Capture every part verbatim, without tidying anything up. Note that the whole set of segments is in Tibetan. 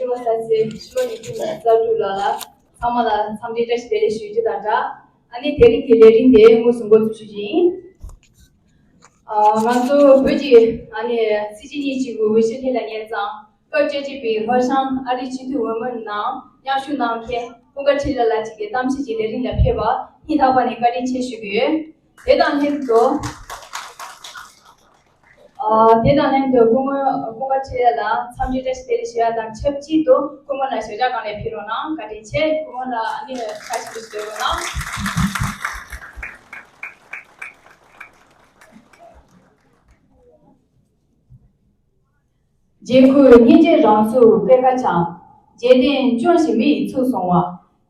ལོ་ས་ཚེ་ཕྱི་ལོ་ཉིས་སྟོང་ཉི་ཤུ་རྩ་དྲུག་ལོ་ལ་ཚང་མ་ལ་འཚམས་འདྲི་བཀྲ་ཤིས་བདེ་ལེགས་ཞུ་རྒྱུ་དང་སྦྲགས། ཨ་ནི་དེ་རིང་གི་ལས་རིམ་དེ་དངོས་སུ་འགོ་འཛུགས་ཞུ་རྒྱུ་ཡིན། ཨ་ང་ཚོ་བོད་ཀྱི་ཨ་ནི་སྲིད་སྤྱི་གཉིས་ཀྱི་འོས་གཞི་སླེབས་ལ་ཉེ་ཙང་སྐབས་བཅོ་བརྒྱད་པའི་ལྷོ་བྱང་ཨ་རིའི་སྤྱི་འཐུས་འོས་མི་ནང་མཉམ་ཞུགས་གནང་མཁན་ཀུན་དགའ་འཕྲིན་ལས་ལགས་ཀྱིས་གཏམ་བཤད་ཀྱི་ལས་རིམ་ལ་ཕེབས་པར་སྙིང་ཐག་པ་ནས་བཀའ་དྲིན་ཆེ་ཞུ་གི་ཡོད། དེ་དང་ལྷན་དུ། ཨ། དེ་དང་ལྷན་དུ་སྐུ་ངོ་ཀུན་དགའ་འཕྲིན་ལས་ལ་འཚམས་འདྲི་བཀྲ་ཤིས་བདེ་ལེགས་ཞུ་ཡ་དང་ཆབས་ཅིག་ཏུ་སྐུ་ངོ་ལ་ཞབས་བཀྱག་སྒང་ནས་ཕེབས་རོགས་གནང་། བཀའ་དྲིན་ཆེ། སྐུ་ངོ་ལ་ཨ་ནི་ཁ་ཤས་ཤིག་སྡོད་རོགས་གནང་། རྗེ་ཁུ་སྙིང་རྗེ་རང་ཚུགས་པད་དཀར་འཆང་། རྗེ་བསྟན་སྐྱོང་ཞིང་མི་ཡི་ཚུལ་བཟུང་བ།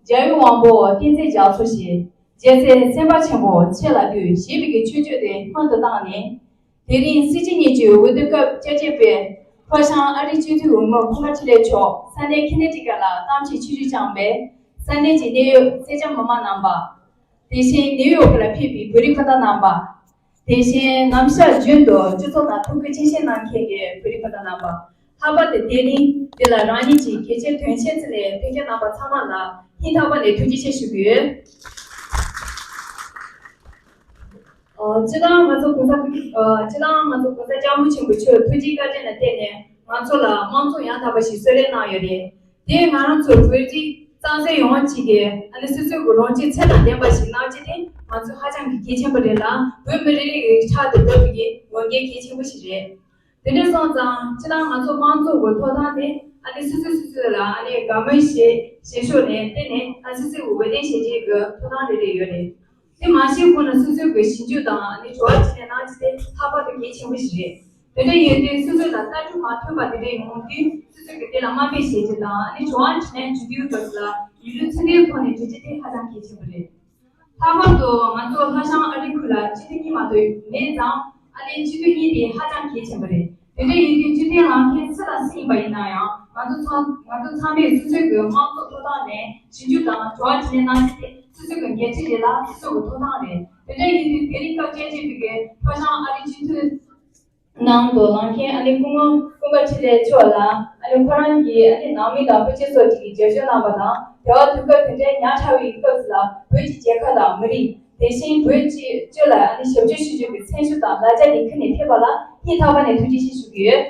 རྒྱལ་བའི་དབང་པོ་བསྟན་འཛིན་རྒྱ་མཚོ་ཞེས། རྗེ་བཙུན་སེམས་དཔའ་ཆེན་པོ་མཆེད་ལ་འདུད་ཞེས་པའི་གི་ཆོས་སྤྱོད་དེ་སྔོན་དུ་བཏང་ནས། དེ་རིང་སྲིད་སྤྱི་གཉིས་ཀྱི་འོས་བསྡུ་སྐབས་བཅོ་བརྒྱད་པའི་ལྷོ་བྱང་ཨ་རིའི་སྤྱི་འཐུས་འོས་མི་ཀུན་དགའ་འཕྲིན་ལས་མཆོག་ས་གནས་ཁེ་ནེ་ཊི་ཀཊ་ལ་གཏམ་བཤད་ཆིབས་བསྒྱུར་བསྐྱངས་པས། ས་གནས་ཀྱི་གནད་ཡོད་སེར་སྐྱ་མི་མང་རྣམ་པ། དེ་བཞིན་ནིའུ་ཡོག་ལ་ཕེབས་པའི་བོད་རིགས་སྤུན་ཟླ་རྣམ་པ། དེ་བཞིན་ནམ་ཞག་རྒྱུན་དུ་སྤྱི་ཚོགས་ནང་ཐུགས་ཁུར་ཆེ་བཞེས་གནང་མཁན་གྱི་བོད་རིགས་སྤུན་ཟླ་རྣམ་པ། ལྷག་པར་དུ་དེ་རིང་འདི་ལ་རང་ཉིད་ཀྱི་གལ་ཆེའི་དོན་ཆེན་བརྩིས་ནས་ཕེབས་མཁན་རྣམ་པ་ཚང་མ་ལ་སྙིང་ཐག་པ་ནས་ཐུགས་རྗེ་ཆེ་ཞུ་གི་ཡོད། ཨ། སྤྱིར་བཏང་ང་ཚོ་གོང་ས། ཨ། སྤྱིར་བཏང་ང་ཚོ་གོང་ས་སྐྱབས་མགོན་ཆེན་པོ་མཆོག་ཐུགས་རྗེའི་བཀའ་དྲིན་ལ་བརྟེན་ནས་ང་ཚོ་ལ་དམངས་གཙོ་ཡང་དག་པ་ཞིག་གསོལ་རས་གནང་ཡོད་རེད། དེས་ང་རང་ཚོ་བོད་རིགས་རྩ་འཛིན་ཡོངས་ཀྱིས་ཨ་ནི་སོ་སོའི་གི་ལོངས་སྤྱོད་ཚད་དང་ལྡན་པ་ཞིག་གནང་རྒྱུ་དེ་ང་ཚོ་ཧ་ཅང་གི་གལ་ཆེན་པོ་རེད་ལ། བོད་མི་རེ་རེ་གི་ཕྲག་ཏུ་བབས་པའི་འོས་འགན་གལ་ཆེན་པོ་ཞིག་རེད། དེ་འདྲ་སོང་ཙང་སྤྱིར་བཏང་ང་ཚོ་དམངས་གཙོ་གི་ཐོབ་ཐང་དེ་ཨ་ནི་སོ་སོས་སོ་སོ་ལ་ཨ་ནི་དགའ་མོས་བྱེད་བྱེད་ཕྱོགས་ནས་བལྟས་ནས་ཨ་སོ་སོའི་འོས་འདེམས་བྱེད་ཀྱི་གི་ཐོབ་ཐང་རེ་རེ་ཡོད་རེད། དེ་མ་ཤེས་གོང་ལ་སོ་སོའི་གི་ཞིབ་འཇུག་དང་ཨ་ནི་དྲི་བ་དྲིས་ལན་གནང་རྒྱུ་དེ་ལྷག་པར་དུ་གལ་ཆེན་པོ་ཞིག་རེད། དེ་འདྲ་ཡིན་དུས་སོ་སོ་ལ་ལྟ་གྲུབ་མ་མཐུན་པ་དེ་འདྲ་ཡོང་དུས་སོ་སོ་གི་དེ་ལ་དམའ་འབེབས་བྱེད་རྒྱུ་དང་ཨ་ནི་དྲི་བ་དྲིས་ལན་ཞུ་དུས་སྐབས་ལ་ཡུལ་ལུགས་ཚུལ་ལྡན་ཐོག་ནས་འགྲེལ་བརྗོད་དེ་ཧ་ཅང་གལ་ཆེན་པོ་རེད། ལྷག་པར་དུ་ང་ཚོ་ལྷ་ཤང་ཨ་རི་ཁུལ་ལ་སྤྱི་འཐུས་གཉིས་མ་གཏོགས་མེད་ཙང་ཨ་ནི་སྤྱི་འཐུས་གཉིས་དེ་ཧ་ཅང་གལ་ཆེན་པོ་རེད། དེ་འདྲ་ཡིན་དུས་སྤྱི་འཐུས་ལངས་མཁན་སུ་དང་སུ་ཡིན་པ་ཡིན་ན་ཡང་ང་ཚོ་ཚང་ང་ཚོ་ཚང་མས་སོ་སོའི་གི་དམངས་གཙོ་ཐོབ་ཐང་ནས་ཞིབ་འཇུག་དང་དྲི་བ་དྲིས་ལན་གནང་རྒྱུ་དེ་སོ་སོའི་གི་འགན་འཁྲི་རེད་ལ་སོ་སོའི་གི་ཐོབ་ཐང་རེད། དེ་འདྲ་ཡིན་དུས་དེ་རིང་སྐབས་བཅོ་བརྒྱད་པའི་གི་ལྷོ་ཤང་ཨ་རི་སྤྱི་འཐུས་ནང་དུ་ལངས་མཁན་ཨ་ནི་སྐུ་ངོ་ཀུན་དགའ་འཕྲིན་ལས་མཆོག་ལ་ཨ་ནི་ཁོ་རང་གིས་ཨ་ནི་ནང་མི་དང་སྤུན་མཆེད་སོགས་ཀྱིས་རྒྱབ་སྐྱོར་གནང་བ་དང་། དེ་བར་དུས་སྐབས་དེ་འདྲའི་ཉག་ཕྲ་བའི་སྐབས་སུ་ལ་བོད་ཀྱི་རྒྱལ་ཁབ་དང་མི་རིགས་དེ་བཞིན་བོད་ཀྱི་སྤྱི་ལ་ཨ་ནི་ཞབས་ཕྱི་ཞུ་རྒྱུ་གི་སེམས་ཤུགས་དང་ལ་རྒྱ་དེ་ཁུར་ནས་ཕེབས་པ་ལ་སྙིང་ཐག་པ་ནས་ཐུགས་རྗེ་ཆེ་ཞུ་གི་ཡོད།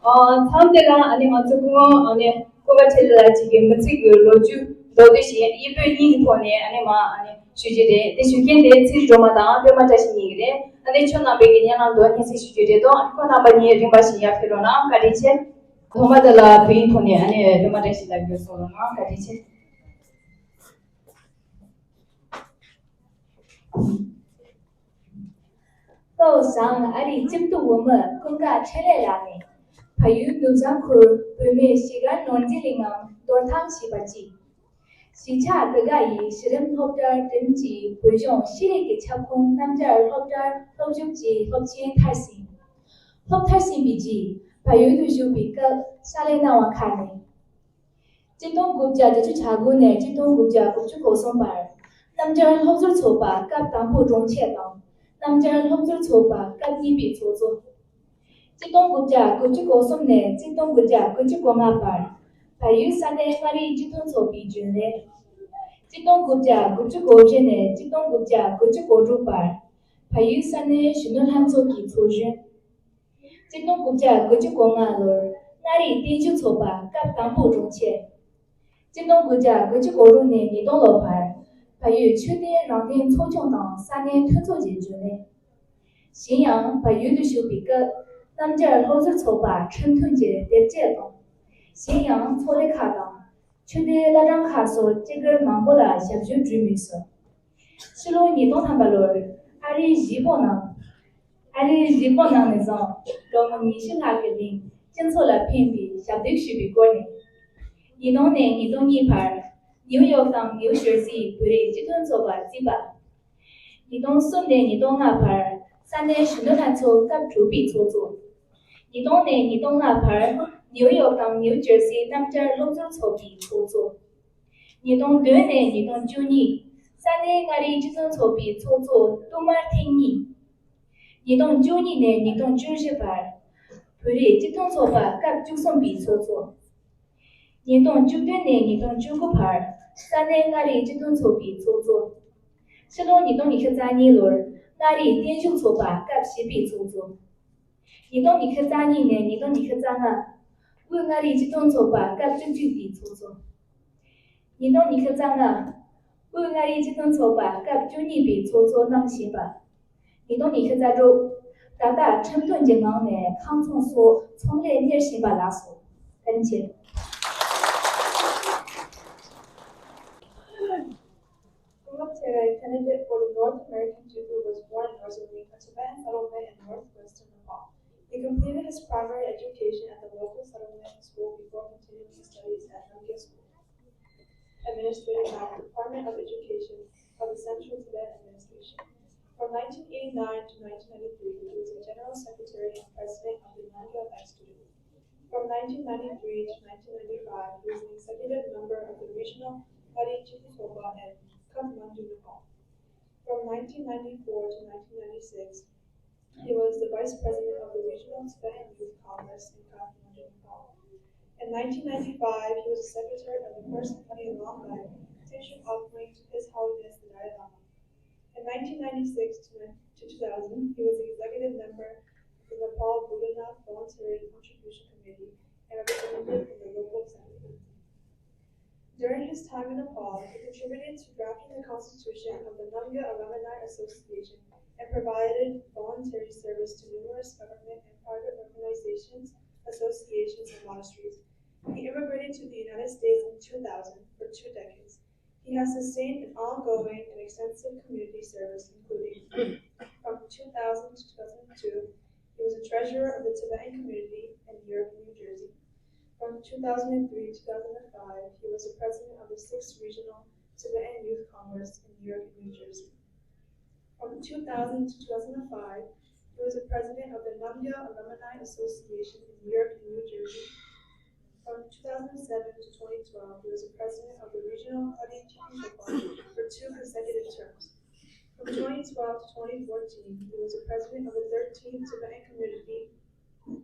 ཨ། མཚམས་དེ་ལ་ཨ་ནི་ང་ཚོ་སྐུ་ངོ་ཨ་ནི་ཀུན་དགའ་འཕྲིན་ལས་ལགས་ཀྱི་མི་ཚེ་གི་ལོ་རྒྱུས་མདོར་བསྡུས་ཤིག་དབྱིན་བོད་གཉིས་ཀྱི་ཐོག་ནས་ཨ་ནི་མ་ཨ་ནི་ཞུ་རྒྱུ་རེད། དེ་ཞུ་མཁན་དེ་ཚེ་རིང་སྒྲོལ་མ་དང་པད་མ་བཀྲ་ཤིས་གཉིས་ཀྱི་རེད། ཨ་ནི་ཁྱོད་རྣམ་པས་ཀྱི་སྙན་ལམ་དུ་སྙན་སེང་ཞུ་རྒྱུ་རེད་དོ། ཨ་ནི་ཁོང་རྣམ་པ་གཉིས་རིམ་པ་བཞིན་ཡར་ཕེབས་རོགས་གནང་། བཀའ་དྲིན་ཆེ། ཐོག་མ་དེ་ལ་བོད་ཡིག་ཐོག་ནས་ཨ་ནི་པད་མ་བཀྲ་ཤིས་ལགས་ཀྱིས་གསུང་རོགས་གནང་། བཀའ་དྲིན་ཆེ། ལྷོ་བྱང་ཨ་རིའི་སྤྱི་འཐུས་འོས་མི་ཀུན་དགའ་འཕྲིན་ལས་ལགས་ནས། བལ་ཡུལ་ནུབ་བྱང་ཁུལ་བོད་མིའི་གཞིས་སྒར་ནོར་འཛིན་གླིང་ངམ་རྡོར་ཐང་ཞེས་པ་གཅིག་གཞིས་ཆགས་འདི་ག་ཡི་གཞི་རིམ་སློབ་གྲྭར་རིམ་གྱིས་བོད་ལྗོངས་ཤེས་རིག་གི་ཁྱབ་ཁོངས་སྣམ་སྦྱར་སློབ་གྲྭར་སློབ་ཞུགས་ཀྱིས་སློབ་ཆེན་མཐར་ཕྱིན། སློབ་མཐར་ཕྱིན་པའི་རྗེས་བལ་ཡུལ་དུ་བཞུགས་པའི་སྐབས་ཕྱག་ལས་གནང་བ་ཁག་ནས། གཅིག་སྟོང་དགུ་བརྒྱ་བརྒྱད་ཅུ་གྱ་དགུ་ནས་གཅིག་སྟོང་དགུ་བརྒྱ་དགུ་བཅུ་གོ་གསུམ་བར་རྣམ་རྒྱལ་སློབ་ཟུར་ཚོགས་པ་སྐབས་དང་པོ་དྲུང་ཆེ་དང་རྣམ་རྒྱལ་སློབ་ཟུར་ཚོགས་པ་སྐབས་གཉིས་པའི་ཚོགས་གཙོ། གཅིག་སྟོང་དགུ་བརྒྱ་དགུ་བཅུ་གོ་གསུམ་ནས་གཅིག་སྟོང་དགུ་བརྒྱ་དགུ་བཅུ་གོ་ལྔ་བར་བལ་ཡུལ་ས་གནས་མངའ་རིས་སྤྱི་མཐུན་ཚོགས་པའི་རྒྱུན་ལས། གཅིག་སྟོང་དགུ་བརྒྱ་དགུ་བཅུ་གོ་བཞི་ནས་གཅིག་སྟོང་དགུ་བརྒྱ་དགུ་བཅུ་གོ་དྲུག་བར་བལ་ཡུལ་ས་གནས་གཞོན་ནུ་ལྷན་ཚོགས་ཀྱི་ཚོགས་གཞོན། གཅིག་སྟོང་དགུ་བརྒྱ་དགུ་བཅུ་གོ་ལྔ་ལོར་མངའ་རིས་བརྟན་བཞུགས་ཚོགས་པ་སྐབས་དང་པོ་དྲུང་ཆེ། གཅིག་སྟོང་དགུ་བརྒྱ་དགུ་བཅུ་གོ་དྲུག་ནས་ཉིས་སྟོང་ལོ་བར་བལ་ཡུལ་ཆོས་ལྡན་རང་བཙན་ཚོགས་ཆུང་དང་ས་གནས་མཐུན་ཚོགས་ཀྱི་རྒྱུན་ལས། གཞན་ཡང་བལ་ཡུལ་དུ་བཞུགས་པའི་སྐབས་རྣམ་རྒྱལ་སློབ་ཟུར་ཚོགས་པ་ཁྲིམས་མཐུན་གྱི་དེབ་སྐྱེལ་དང་། གཞན་ཡང་ཚོགས་སྡེ་ཁག་དང་ཆོས་ལྡན་བླ་བྲང་ཁག་སོགས་སྐྱེས་སྐར་མང་པོ་ལ་ཞབས་ཞུ་སྒྲུབ་མུས་སུ། ཕྱི་ལོ་ཉིས་སྟོང་ཐམ་པ་ལོར་ཨ་རིའི་གཞིས་སྤོ་ནང་། ཨ་རིའི་གཞིས་སྤོ་ནང་ནས་བཟུང་ལོ་ངོ་ཉི་ཤུ་ལྷག་གི་རིང་སྤྱི་ཚོགས་ལ་ཕན་པའི་ཞབས་འདེགས་ཞུས་པའི་སྐོར་ནས། ཉིས་སྟོང་ནས་ཉིས་སྟོང་གཉིས་བར་ནིའུ་ཡོག་དང་ནིའུ་ཇར་སིའི་བོད་རིགས་སྤྱི་མཐུན་ཚོགས་པ་རྩིས་པ། ཉིས་སྟོང་གསུམ་ནས་ཉིས་སྟོང་ལྔ་བར་ས་གནས་གཞོན་ནུ་ལྷན་ཚོགས་སྐབས་དྲུག་པའི་ཚོགས་གཙོ། ཉིས་སྟོང་ནས་ཉིས་སྟོང་ལྔ་བར་ནིའུ་ཡོག་དང་ནིའུ་ཇར་སིའི་རྣམ་རྒྱལ་སློབ་ཟུར་ཚོགས་པའི་ཚོགས་གཙོ། ཉིས་སྟོང་བདུན་ནས་ཉིས་སྟོང་བཅུ་གཉིས་ས་གནས་མངའ་རིས་སྤྱི་མཐུན་ཚོགས་པའི་ཚོགས་གཙོ་བསྟུད་མར་ཐེངས་གཉིས། ཉིས་སྟོང་བཅུ་གཉིས་ནས་ཉིས་སྟོང་བཅུ་བཞི་བར་ བོད་རིགས་སྤྱི་མཐུན་ཚོགས་པ་སྐབས་བཅུ་གསུམ་པའི་ཚོགས་གཙོ། ཉིས་སྟོང་བཅུ་བདུན་ནས་ཉིས་སྟོང་བཅུ་དགུ་བར་ས་གནས་མངའ་རིས་སྤྱི་མཐུན་ཚོགས་པའི་ཚོགས་གཙོ། ཕྱི་ལོ་ཉིས་སྟོང་ཉི་ཤུ་རྩ་གཉིས་ལོར་མངའ་རིས་བརྟན་བཞུགས་ཚོགས་པ་སྐབས་བཞི་པའི་ཚོགས་གཙོ། ཉིས་སྟོང་ཉི་ཤུ་རྩ་གཉིས་ནས་ཉིས་སྟོང་ཉི་ཤུ་རྩ་ལྔ། དབུས་མངའ་རིས་སྤྱི་མཐུན་ཚོགས་པ་སྐབས་བཅུ་གཅིག་པའི་ཚོགས་གཙོ། ཉིས་སྟོང་ཉི་ཤུ་རྩ་ལྔ། དབུས་མངའ་རིས་སྤྱི་མཐུན་ཚོགས་པ་སྐབས་བཅུ་གཉིས་པའི་ཚོགས་གཙོ་གནང་བཞིན་པ། ཉིས་སྟོང་ཉི་ཤུ་རྩ་དྲུག། ད་ལྟ་ཁྲིམས་དོན་གྱི་ངང་ནས་ཁང་ཚོང་སོགས་ཚོང་ལས་གཉེར་བཞིན་པ་ལགས་སོ། ཐུགས་རྗེ་ཆེ། Pungab Terai, candidate for the North American Jitu, was born in North Zone, a Tibetan settlement in northwestern Nepal. He completed his primary education at the local settlement school before continuing his studies at Namgyal School, administered by the Department of Education of the Central Tibet Administration. From nineteen eighty-nine to nineteen ninety-three, he was the General Secretary and President of the Namgyal Executive. From nineteen ninety-three to nineteen ninety-five, he was an executive member of the Regional Ngari Jitu Soba in Kathmandu, Nepal. From nineteen ninety-four to nineteen ninety-six, he was the vice president of the Regional Tibetan Youth Congress in Kathmandu, Nepal. In nineteen ninety-five, he was the secretary of the first Ngari Lamgai, Tenshu offering to His Holiness the Dalai Lama. In nineteen ninety-six to, to two thousand, he was the executive member of the Nepal Buddhanath Voluntary Contribution Committee and representative in the local assembly. During his time in Nepal, he contributed to drafting the constitution of the Namgyal Alumni Association and provided voluntary service to numerous government and private organizations, associations, and monasteries. He immigrated to the United States in two thousand for two decades. He has sustained an ongoing and extensive community service, including from two thousand to two thousand two, he was a treasurer of the Tibetan community in Newark, New Jersey. From two thousand three to two thousand five, he was the president of the sixth Regional Tibetan Youth Congress in Newark, New Jersey. From two thousand to two thousand five, he was the president of the Namgyal Alumni Association in Newark, New Jersey. From two thousand seven to twenty twelve, he was the president of the Regional Ngari Jitu Soba for two consecutive terms. From twenty twelve to twenty fourteen, he was the president of the thirteenth Tibetan Community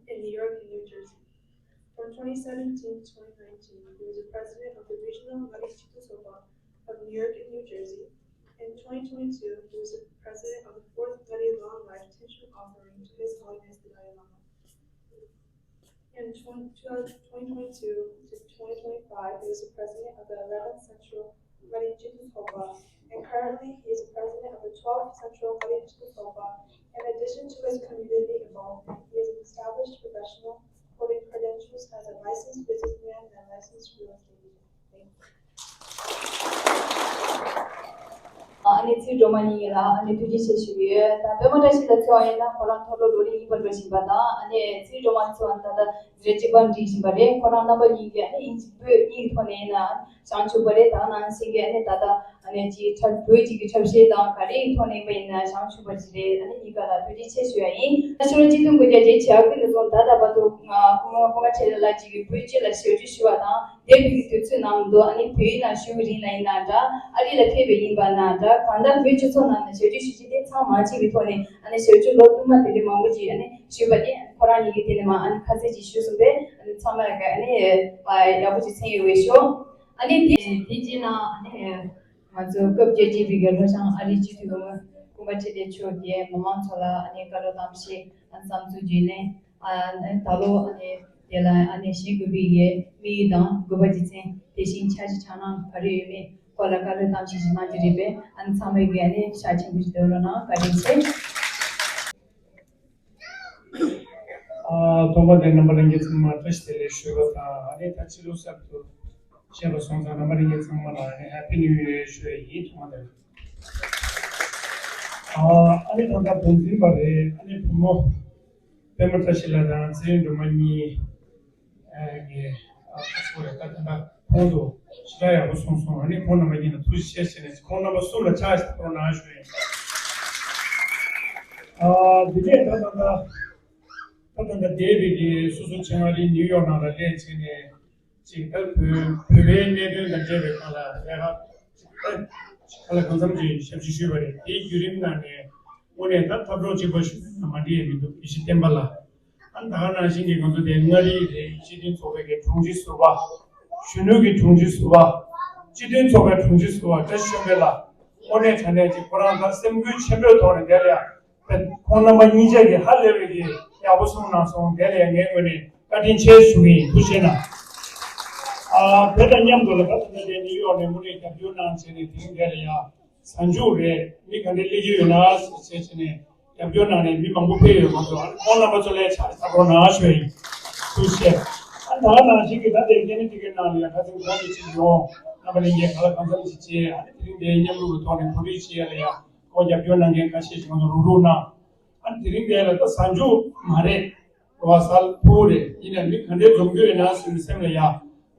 in New York and New Jersey. From twenty seventeen to twenty nineteen, he was the president of the Regional Ngari Jitu Soba of New York and New Jersey. In twenty twenty-two, he was the president of the fourth Ngari Long Life Tenshu offering to His Holiness the Dalai Lama. In twenty twenty-two to twenty twenty-five, he was the president of the eleventh Central Ngari Jitu Soba, and currently he is the president of the twelfth Central Ngari Jitu Soba. In addition to his community involvement, he is an established professional, holding credentials as a licensed businessman and a licensed real estate agent. Thank you. ཨ་ནེ་ཚེ་སྒྲོལ་མ་གཉིས་ལ་ཨ་ནེ་ཐུགས་རྗེ་ཆེ་ཞུ་གི་ཡོད། ད་པད་མ་བཀྲ་ཤིས་ལགས་འཚོལ་བ་ཡིན་ན་ཁོ་རང་མཐོ་སློབ་ལོ་རིམ་གཉིས་པ་འགྲོ་བཞིན་པ་དང་། ཨ་ནེ་ཚེ་སྒྲོལ་མ་འཚོལ་བ་ད་ལྟ་འཛིན་གྲྭ་གཅིག་པ་འགྲིམ་བཞིན་པ་རེད། ཁོ་རང་རྣམ་པ་གཉིས་ཀྱིས་ཨ་ནེ་དབྱིན་ཇི་བོད་གཉིས་ཀྱི་ཐོག་ནས་ཡིན་ན་བྱང་ཆུབ་པ་རེད། ད་ག་ནང་བཞིན་གྱི་ཨ་ནེ་ད་ལྟ་ཨ་ནེ་ཅིག་འཁྲབ་བོད་ཅིག་གི་འཁྲབ་གཞས་དང་ག་རེ་ཡི་ཐོག་ནས་ཡིན་པ་ཡིན་ན་བྱང་ཆུབ་པ་ཅིག་རེད། ཨ་ནེ་གཉིས་ཀ་ལ་ཐུགས་རྗེ་ཆེ་ཞུ་ཡ་ཡིན། ད་ཕྱི་ལོ་གཅིག་སྟོང་དགུ་བརྒྱ་བརྒྱད་ཅུ་གྱ་དགུ་ནས་བཟུང་ད་ལྟ་བར་དུ་ང་སྐུ་ངོ་སྐུ་ངོ་ཁྲི་ལ་ལགས་ཀྱིས་བོད་སྤྱི་ལ་ཞབས་ཕྱི་ཞུ་བ་དང་། འདས་པའི་དུས་ཚོད་ནང་དུ་ཨ་ནི་བོད་ཡིག་ནང་ཞུ་བའི་རིང་ལ་ཡིན་ན་འདྲ། ཨ་རི་ལ་ཕེབས་པའི་ཡིན་པ་ན་འདྲ། གང་ལྟར་བོད་སྤྱི་ཚོགས་ནང་ནས་ཞབས་ཕྱི་ཞུ་རྒྱུ་དེ་མཚམས་མ་བཅད་པའི་ཐོག་ནས་ཨ་ནི་ཞབས་ཕྱི་ལོ་དུ་མ་དེ་འདྲའི་མང་པོ་ཅིག་ཨ་ནི་ཞུས་པ་དེ་ཁོ་རང་ཉིད་ཀྱིས་དེ་ནས་མ་ཨ་ནི་ཁ་གསལ་ཅིག་ཞུས་སོང་པས། ཨ་ནི་ཚང་མ་ལ་ཨ་ནི་ཡག་པོ་ཅིག་མཚན་ཡོད་པའི་ཤོག་ཨ་ནི་དེ་དེ་རྗེས་ན་ཨ་ནི་ང་ཚོ་སྐབས་བརྒྱད་ཅུ་པའི་གི་ལྷོ་བྱང་ཨ་རིའི་སྤྱི་འཐུས་སྐུ་ངོ་སྐུ་ངོ་ཁྲི་ལྡེ་མཆོག་གིས་མི་མང་ཚོ་ལ་ཨ་ནི་བཀའ་སློབ་གཏམ་བཤད་ཨ་ནི་བསམ་ཚུལ་བརྗོད་གནས། ཨ་ནི་ད་ལོ་ཨ་ནི་དེ་ལ་ཨ་ནི་བཞེས་དགོས་པའི་གི་དམིགས་ཡུལ་དང་དགོས་པ་སྡེ་ཚན་དེ་བཞིན་འཆར་གཞི་འཆར་སྣང་ག་རེ་ཡོད་མེད་སྐོར་ལ་བཀའ་སློབ་གཏམ་བཤད་ཅིག་གནང་རྒྱུ་རེད་པས། ཨ་ནི་ཚང་མས་གི་ཨ་ནི་ཤ་ཆེན་པོ་ཞིག་བསྡད་རོགས་གནང་། བཀའ་དྲིན་ཆེ། ཨ་ཐོག་མ་དེ་རྣམ་པ་ལྷན་རྒྱས་ཚང་མ་བཀྲ་ཤིས་བདེ་ལེགས་ཞུ་བ་དང་། ཨ་ནི་ད་ཕྱི་ལོ་གསར་དུ་བཤད་པ་སོང་ཙང་རྣམ་པ་ལྷན་རྒྱས་ཚང་མ་ལ་ཨ་ནི་ཧེ་པི་ནིའུ་ཡེར་ཞུ་ཡ་ཡིན། ཐོག་མ་དེ་ཨ་ཨ་ནི་ད་ལྟ་བུ་འཛིན་པ་རེད། ཨ་ནི་བུ་མོ་པད་མ་བཀྲ་ཤིས་ལགས་དང་ཚེ་རིང་སྒྲོལ་མ་གཉིས་ཨ་གི་ཨ་ཁ་སོ་རེད། ད་ད་ལྟ་ཁོང་ཚོ་ཞེ་དྲག་ཡག་པོ་སོང་སོང་། ཨ་ནི་ཁོང་རྣམ་པ་གཉིས་ལ་ཐུགས་རྗེ་ཆེ་ཟེར་ནས་ཁོང་རྣམ་པ་གསུམ་ལ་ཕྱག་ཞིག་ཕུལ་རོགས་གནང་ཞུ་ཡིན། ཨ་འདི་ནས་ད་ད་ད་ད་ད་ད་འདས་པའི་གི་སོ་སོ་ཆེ་མངའ་རིས་ནིའུ་ཡོག་ནང་ལ་སླེབས་བྱས་ནས་ཅིག་ད་བོད་བོད་པའི་གནད་དོན་དང་འབྲེལ་བའི་སྒང་ལ་ལས་ཀ་ཅིག་ད་ཅིག་ག་ལ་གང་འཚམ་ཅིག་ཞབས་ཕྱི་ཞུས་པ་རེད། དེའི་བརྒྱུད་རིམ་ནང་ནས་དངོས་གནས་ད་འཐབ་གྲོགས་གཅིག་པ་ཞུ་ན་མ་འགྲིག་ཡ་མི་འདུག་དགེ་བཤེས་བསྟན་པ་ལགས། ད་ག་ནང་བཞིན་གྱི་ང་ཚོ་དེ་མངའ་རིས་རེད། སྤྱི་མཐུན་ཚོགས་པའི་གི་དྲུང་ཆེ་ཟུར་པ། གཞོན་ནུ་གི་དྲུང་ཆེ་ཟུར་པ། སྤྱི་མཐུན་ཚོགས་པའི་དྲུང་ཆེ་ཟུར་པ་བཀྲ་ཤིས་དཔལ་ལགས། དངོས་གནས་དྲང་གནས་ཀྱི་ཁོ་རང་ད་སེམས་འགུལ་ཆེན་པོའི་ཐོག་ནས་དེ་ལ་ཡང་ཁོང་རྣམ་པ་གཉིས་ཆ་གི་ཧ་ལས་པའི་གི་ཡག་པོ་གསུངས་གནང་སོང་། དེ་ལ་ཡང་ངའི་ངོས་ནས་བཀའ་དྲིན་ཆེ་ཞུ་གི་ཡིན། ཐུགས་རྗེ་གནང་། ཨ་དེ་དང་མཉམ་དུ་ལ་ད་ལྟ་དེ་ནིའུ་ཡོག་ནས་དངོས་གནས་རྒྱབ་སྐྱོར་གནང་བྱས་ནས་དེང་དེ་ལ་ཡང་། གཟའ་མཇུག་རེད། མི་ག་འདྲ་སླེབས་ཀྱི་ཡོད་ན་ཟེར་བྱས་བྱས་ནས་རྒྱབ་སྐྱོར་གནང་ནས་མི་མང་པོ་ཕེབས་ཡོད་མ་གཏོགས། ཨ་ནི་ཁོང་རྣམ་པ་ཚོ་ལ་ཕྱག་ལས་གནང་རོགས་གནང་ཞུ་ཡིན། ཐུགས་རྗེ་ཆེ། ཨ་ད་ག་ནང་བཞིན་གྱི་ད་ལྟའི་སྐད་ནི་དེ་གའི་ནང་ལ་ཡང་ཁ་སང་གོང་དུ་ཕྱིན་ཡོང་། རྣམ་པ་ལྷན་རྒྱས་ག་ལ་གང་འཚམ་ཞིག་བྱས། ཨ་ནི་དེ་རིང་འདིའི་མཉམ་རུབ་ཀྱི་ཐོག་ནས་གོ་སྒྲིག་བྱས་ཡ་ལ་ཡང་ཁོང་རྒྱབ་སྐྱོར་གནང་མཁན་ཁ་ཤས་ཤིག་ང་ཚོ་རུག་རུག་གནང་། ཨ་ནི་དེ་རིང་འདི་ལ་ད་གཟའ་མཇུག་མ་རེད། རོ་བ་སལ་ཕུ་རེད། ཡིན་ནའི་མི་ག་འདྲའི་འཛོམས་རྒྱུ་ཡིན་ན་ཟེར་ནས་སེམས་ལ་ཡ་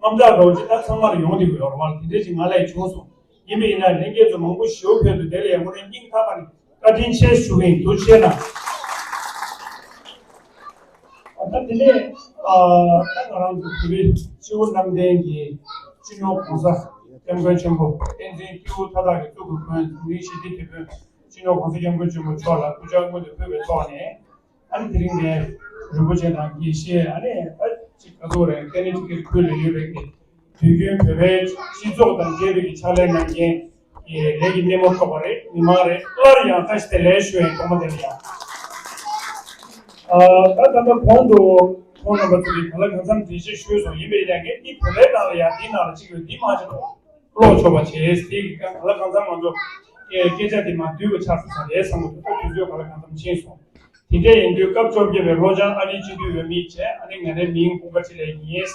དངངས་སྐྲག་འདྲ་བོ་ཅིག་ད་ཚང་མར་ཡོང་བསྡད་ཀྱི་ཡོད་རེད་བ། དེ་འདྲ་ཅིག་ང་ལ་ཡང་བྱུང་སོང་། ཡིན་པ་ཡིན་ན་ལྷན་རྒྱས་ཚོ་མང་པོ་ཞེ་པོ་ཕེབས་འདུག་དེ་ལ་ཡང་དངོས་གནས་སྙིང་ཐག་པ་ནས་བཀའ་དྲིན་ཆེ་ཞུ་གི་ཡིན། ཐུགས་རྗེ་གནང་། ད་དེ་ནས་ད་ང་རང་ཚོ་བོད་རིགས་སྤྱི་བོ་གནམ་བསྟན་གྱི་སྤྱི་ནོར་༸གོང་ས་༸སྐྱབས་མགོན་ཆེན་པོ་བསྟན་འཛིན་སྐྱེས་བུ་མཐའ་དག་གིས་གཙུག་གི་དགོན་འཛམ་གླིང་ཞི་བདེ་དེད་དཔོན་སྤྱི་ནོར་༸གོང་ས་༸སྐྱབས་མགོན་ཆེན་པོ་མཆོག་ལ་སྐུ་ཕྱག་སྔོན་དུ་ཕུལ་བའི་ཐོག་ནས། ཨ་ནི་དེ་རིང་ནས་རིན་པོ་ཆེ་དང་དགེ་བཤེས། ཨ་ནི་ད་ཅིག་ག་ཚོད་རེད། ཀ་ནི་ཊི་ཀེཊ་ཁུལ་ལ་ཡོད་པའི་གི་དུས་རྒྱུན་བོད་པའི་སྤྱི་ཚོགས་དང་འབྲེལ་བའི་གི་ཕྱག་ལས་གནང་མཁན་གྱི་ལས་ཀྱི་སྣེ་མོ་ཐོག་པ་རེད། མི་མང་རེད། སླར་ཡང་བཀྲ་ཤིས་བདེ་ལེགས་ཞུ་ཡིན། ཐོག་མ་དེ་ལ་ཡང་། ཨ་ད་ད་ལྟ་གོང་དུ་ཁོང་རྣམ་པ་ཚོ་གིས་གང་ལ་གང་འཚམ་འགྲེལ་བཤད་ཞུས་སོང་། ཡིན་པས་ཀྱང་ངས་འདི་བོད་པའི་ནང་ལ་ཡང་འདི་ནང་ལ་གཅིག་ཡོད། འདི་མ་བྱེད་དོ། ཀློག་ཆོག་པ་བྱས། དེ་གི་གང་ལ་གང་འཚམ་ང་ཚོ་སྐད་སྐད་ཆ་དེ་མ་བསྡུས་པ་ཆགས་སོང་ས་རེད་བསམ་གྱི་འདུག་ད་དུས་ཚོད་གང་ལ་གང་འཚམ་ཕྱིན་སོང་། དེ་འདྲ་ཡིན་དུས་སྐབས་བཅོ་བརྒྱད་པའི་ལྷོ་བྱང་ཨ་རིའི་སྤྱི་འཐུས་འོས་མི་བྱས། ཨ་ནི་ང་རའི་མིང་ཀུན་དགའ་འཕྲིན་ལས་ཡིན།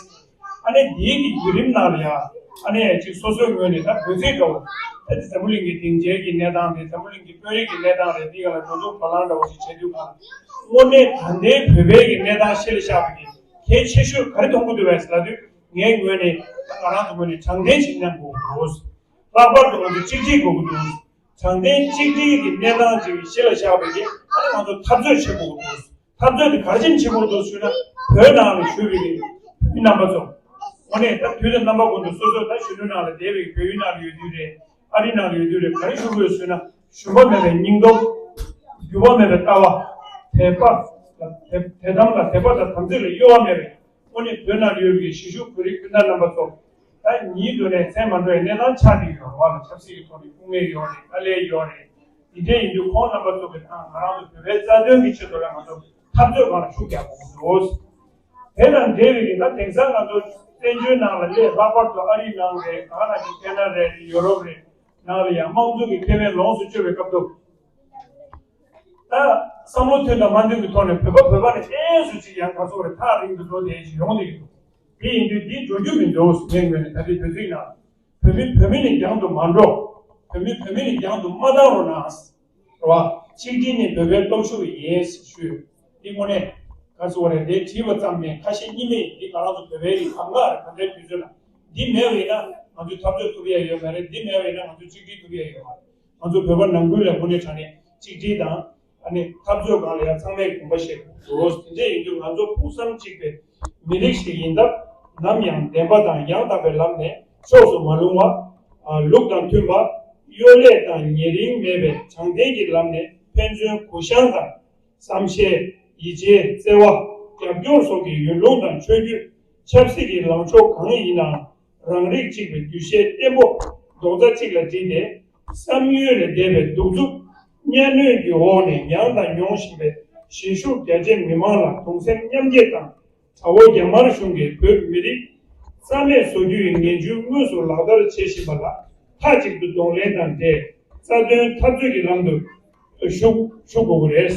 ཨ་ནི་དེའི་གི་བརྒྱུད་རིམ་ནང་ལ་ཡང་ཨ་ནི་ཅིག་སོ་སོའི་ངོས་ནས་ད་འབོད་ཚིག་འདྲ་བོ། ད་དེ་འཛམ་བུ་གླིང་གི་སྡིངས་ཆའི་གི་གནས་སྟངས་རེད། འཛམ་བུ་གླིང་གི་དཔོན་རིགས་ཀྱི་གནས་སྟངས་རེད། འདི་ག་ལ་འགྲོ་འདུག་བ་ལང་འདྲ་བོ་ཞིག་བྱེད་དུས་གང་ལ་དངོས་གནས་ད་ལྟའི་བོད་པའི་གི་གནས་སྟངས་ཤེས་ལ་བཞག་པའི་གི་གལ་ཆེ་ཤོས་ག་རེ་མཐོང་གི་འདུག་བས་ལབ་དུས། ངའི་ངོས་ནས་ད་ང་རང་ཚོ་ངོས་ནས་དྲང་བདེན་ཞིག་གནང་དགོས་ཀྱི་འདུག་ལྷག་པར་དུ་ང་ཚོ་གཅིག་སྒྲིལ་དགོས་ཀྱི་འདུག་དྲང་བདེན་གཅིག་སྒྲིལ་གྱི་གནས་སྟངས་ཅིག་གཞི་ལ་བཞག་པའི་གི་ཨ་ནི་ང་ཚོ་འཐབ་རྩོད་བྱེད་དགོས་ཀྱི་འདུག་འཐབ་རྩོད་དེ་ག་རེ་བྱེད་དགོས་ཀྱི་འདུག་ཞུས་ན། བོད་ནང་ལ་བཞུགས་པའི་གི་བོད་མི་རྣམ་པ་ཚོ། དངོས་གནས་ད་དུས་དང་རྣམ་པ་ཀུན་ཏུ་སོ་སོ་ད་གཞོན་ནུ་ནང་ལ་བསྡད་པའི་བལ་ཡུལ་ནང་ལ་ཡོད་དུས་རེད། ཨ་རི་ནང་ལ་ཡོད་དུས་རེད། ག་རེ་ཞུ་དགོས་ཞུས་ན། ཞུམ་པ་མེད་པའི་སྙིང་སྟོབས། འགྱུར་བ་མེད་པའི་ལྟ་བ། དད་པ། དད་དད་དམ་ལ་དད་པ་དང་དམ་ཚིག་ལ་གཡོ་བ་མེད་པའི། དངོས་གནས་བོད་ནང་ལ་ཡོད་པའི་གཞིས་བཞུགས་བོད་རིགས་སྤུན་ཟླ་རྣམ་པ་ཚོ། ད་ཉིད་དུ་ནས་མཚན་མ་འགྲོ་བའི་གནས་སྟངས་ཆགས་བསྡད་ཡོད་རེད་བ་ལ། ཆབ་སྲིད་ཀྱི་ཐོག་ནས་དཀའ་ངལ་ཡོད་རེད། དཀའ་ལས་ཡོད་རེད། དེ་འདྲ་ཡིན་དུས་ཁོང་རྣམ་པ་ཚོ་གི་ནང་ང་རང་ཚོ་བོད་པའི་རྩ་དོན་གྱི་ཆེད་དུ་ལ་ང་ཚོ་འཐབ་རྩོད་སྒང་ལ་ཤུགས་རྒྱག་དགོས་ཀྱི་འདུག་དེ་དང་འབྲེལ་བའི་གི་ད་དེང་སང་ང་ཚོ་བཙན་བྱོལ་ནང་ལ་སླེབས། ལྷག་པར་དུ་ཨ་རིའི་ནང་རེད། ག་ནང་གི་ཁེ་ན་རེད། ཡོ་རོབ་རེད། ནང་ལ་ཡང་དམངས་གཙོ་གི་ཁེ་ཕན་ལོངས་སུ་སྤྱོད་པའི་སྐབས་དུ། ད་བསམ་བློ་མཐུན་དང་མ་མཐུན་གྱི་ཐོག་ནས་བོད་པ་བོད་པ་ནས་ཨེ་སུ་ཅིག་ཡང་ག་ཚོད་རེ་ཐག་རིང་དུ་འགྲོ་བསྡད་ཞིག་ཡོང་བསྡད་ཀྱི་འདུག་དེ་ཡིན་དུས་འདི་འགྲོ་རྒྱུ་མི་འདུག་ངའི་ངོས་ནས་ད་ལྟའི་བོད་ཚིག་ནང་བོད་མི་བོད་མི་ནས་རྒྱང་དུ་མ་འགྲོ། བོད་མི་བོད་མི་ནས་རྒྱང་དུ་མ་བཏང་རོགས་གནང་། རེད་བ། གཅིག་སྒྲིལ་ནི་བོད་པའི་སྟོབས་ཤུགས་ཡིན་ཞུས། འདི་དངོས་གནས་ག་ཚོད་རེ་དེ་བྲིས་པ་ཙམ་མིན། ཁ་ཞེ་གཉིས་མེད་འདི་ང་རང་ཚོ་བོད་པའི་རིགས་གང་ག་རེད། ད་ལྟའི་དུས་ཚོད་ལ་འདི་མེད་པ་ཡིན་ན་ང་ཚོས་འཐབ་རྩོད་ཐུབ་ཡ་ཡོད་མ་རེད། འདི་མེད་པ་ཡིན་ན་ང་ཚོས་གཅིག་སྒྲིལ་ཐུབ་ཡ་ཡོད་མ་རེད། ང་ཚོ་བོད་པ་ནང་ཁུལ་ལ་དངོས་གནས་དྲང་གནས་གཅིག་སྒྲིལ་དང་། ཨ་ནི་འཐབ་རྩོད་སྒང་ལ་ཡང་ཚང་མས་དགོངས་པ་བཞེས་དགོས་འདུག་དེ་འདྲ་ཡིན་དུས་ང་ཚོ་ཕུགས་བསམ་གཅིག་པའི་མི་རིགས་ཤིག་ཡིན་སྟབས། ནམ་ཡང་བདེན་པ་དང་ཡང་དག་པའི་ལམ་ནས་ཕྱོགས་སུ་མ་ལྷུང་བ། ལུགས་དང་མཐུན་པ། གཡོ་ལས་དང་ཉེ་རིང་མེད་པའི་དྲང་བདེན་གྱི་ལམ་ནས་ཕན་ཚུན་གུ་བཤངས་དང་། བསམ་ཤེས། ཡིད་ཆེས། བརྩེ་བ། རྒྱབ་སྐྱོར་སོགས་ཀྱི་ཡུལ་ལུང་དང་ཆོས་བརྒྱུད། ཆབ་སྲིད་ཀྱི་ལངས་ཕྱོགས་གང་ཡིན་ནའང་། རང་རིགས་གཅིག་པའི་འདུ་ཤེས་བརྟན་པོ་རྡོག་རྩ་གཅིག་ལ་བསྒྲིལ་ཏེ། བསམ་ཡུལ་ལས་འདས་པའི་གདུག་རྩུབ་གཉའ་གནོན་གྱི་འོག་ནས་མྱངས་དང་མྱོང་བཞིན་པའི་གཞིས་བཞུགས་རྒྱ་ཆེ་མི་མང་ལ་གདུང་སེམས་མཉམ་སྐྱེད་དང་། དགྲ་བོ་རྒྱ་དམར་གཞུང་གིས་བོད་མི་རིགས་རྩ་མེད་བཟོ་རྒྱུ་ཡི་ངན་ཇུས་དངོས་སུ་ལག་བསྟར་བྱེད་བཞིན་པ་ལ་མཐའ་གཅིག་ཏུ་གདོང་ལེན་དང་འབྲེལ། རྩ་དོན་འཐབ་རྩོད་ཀྱི་ལམ་དུ་ཞུགས་ཞུགས་དགོས་ཀྱི་རེད།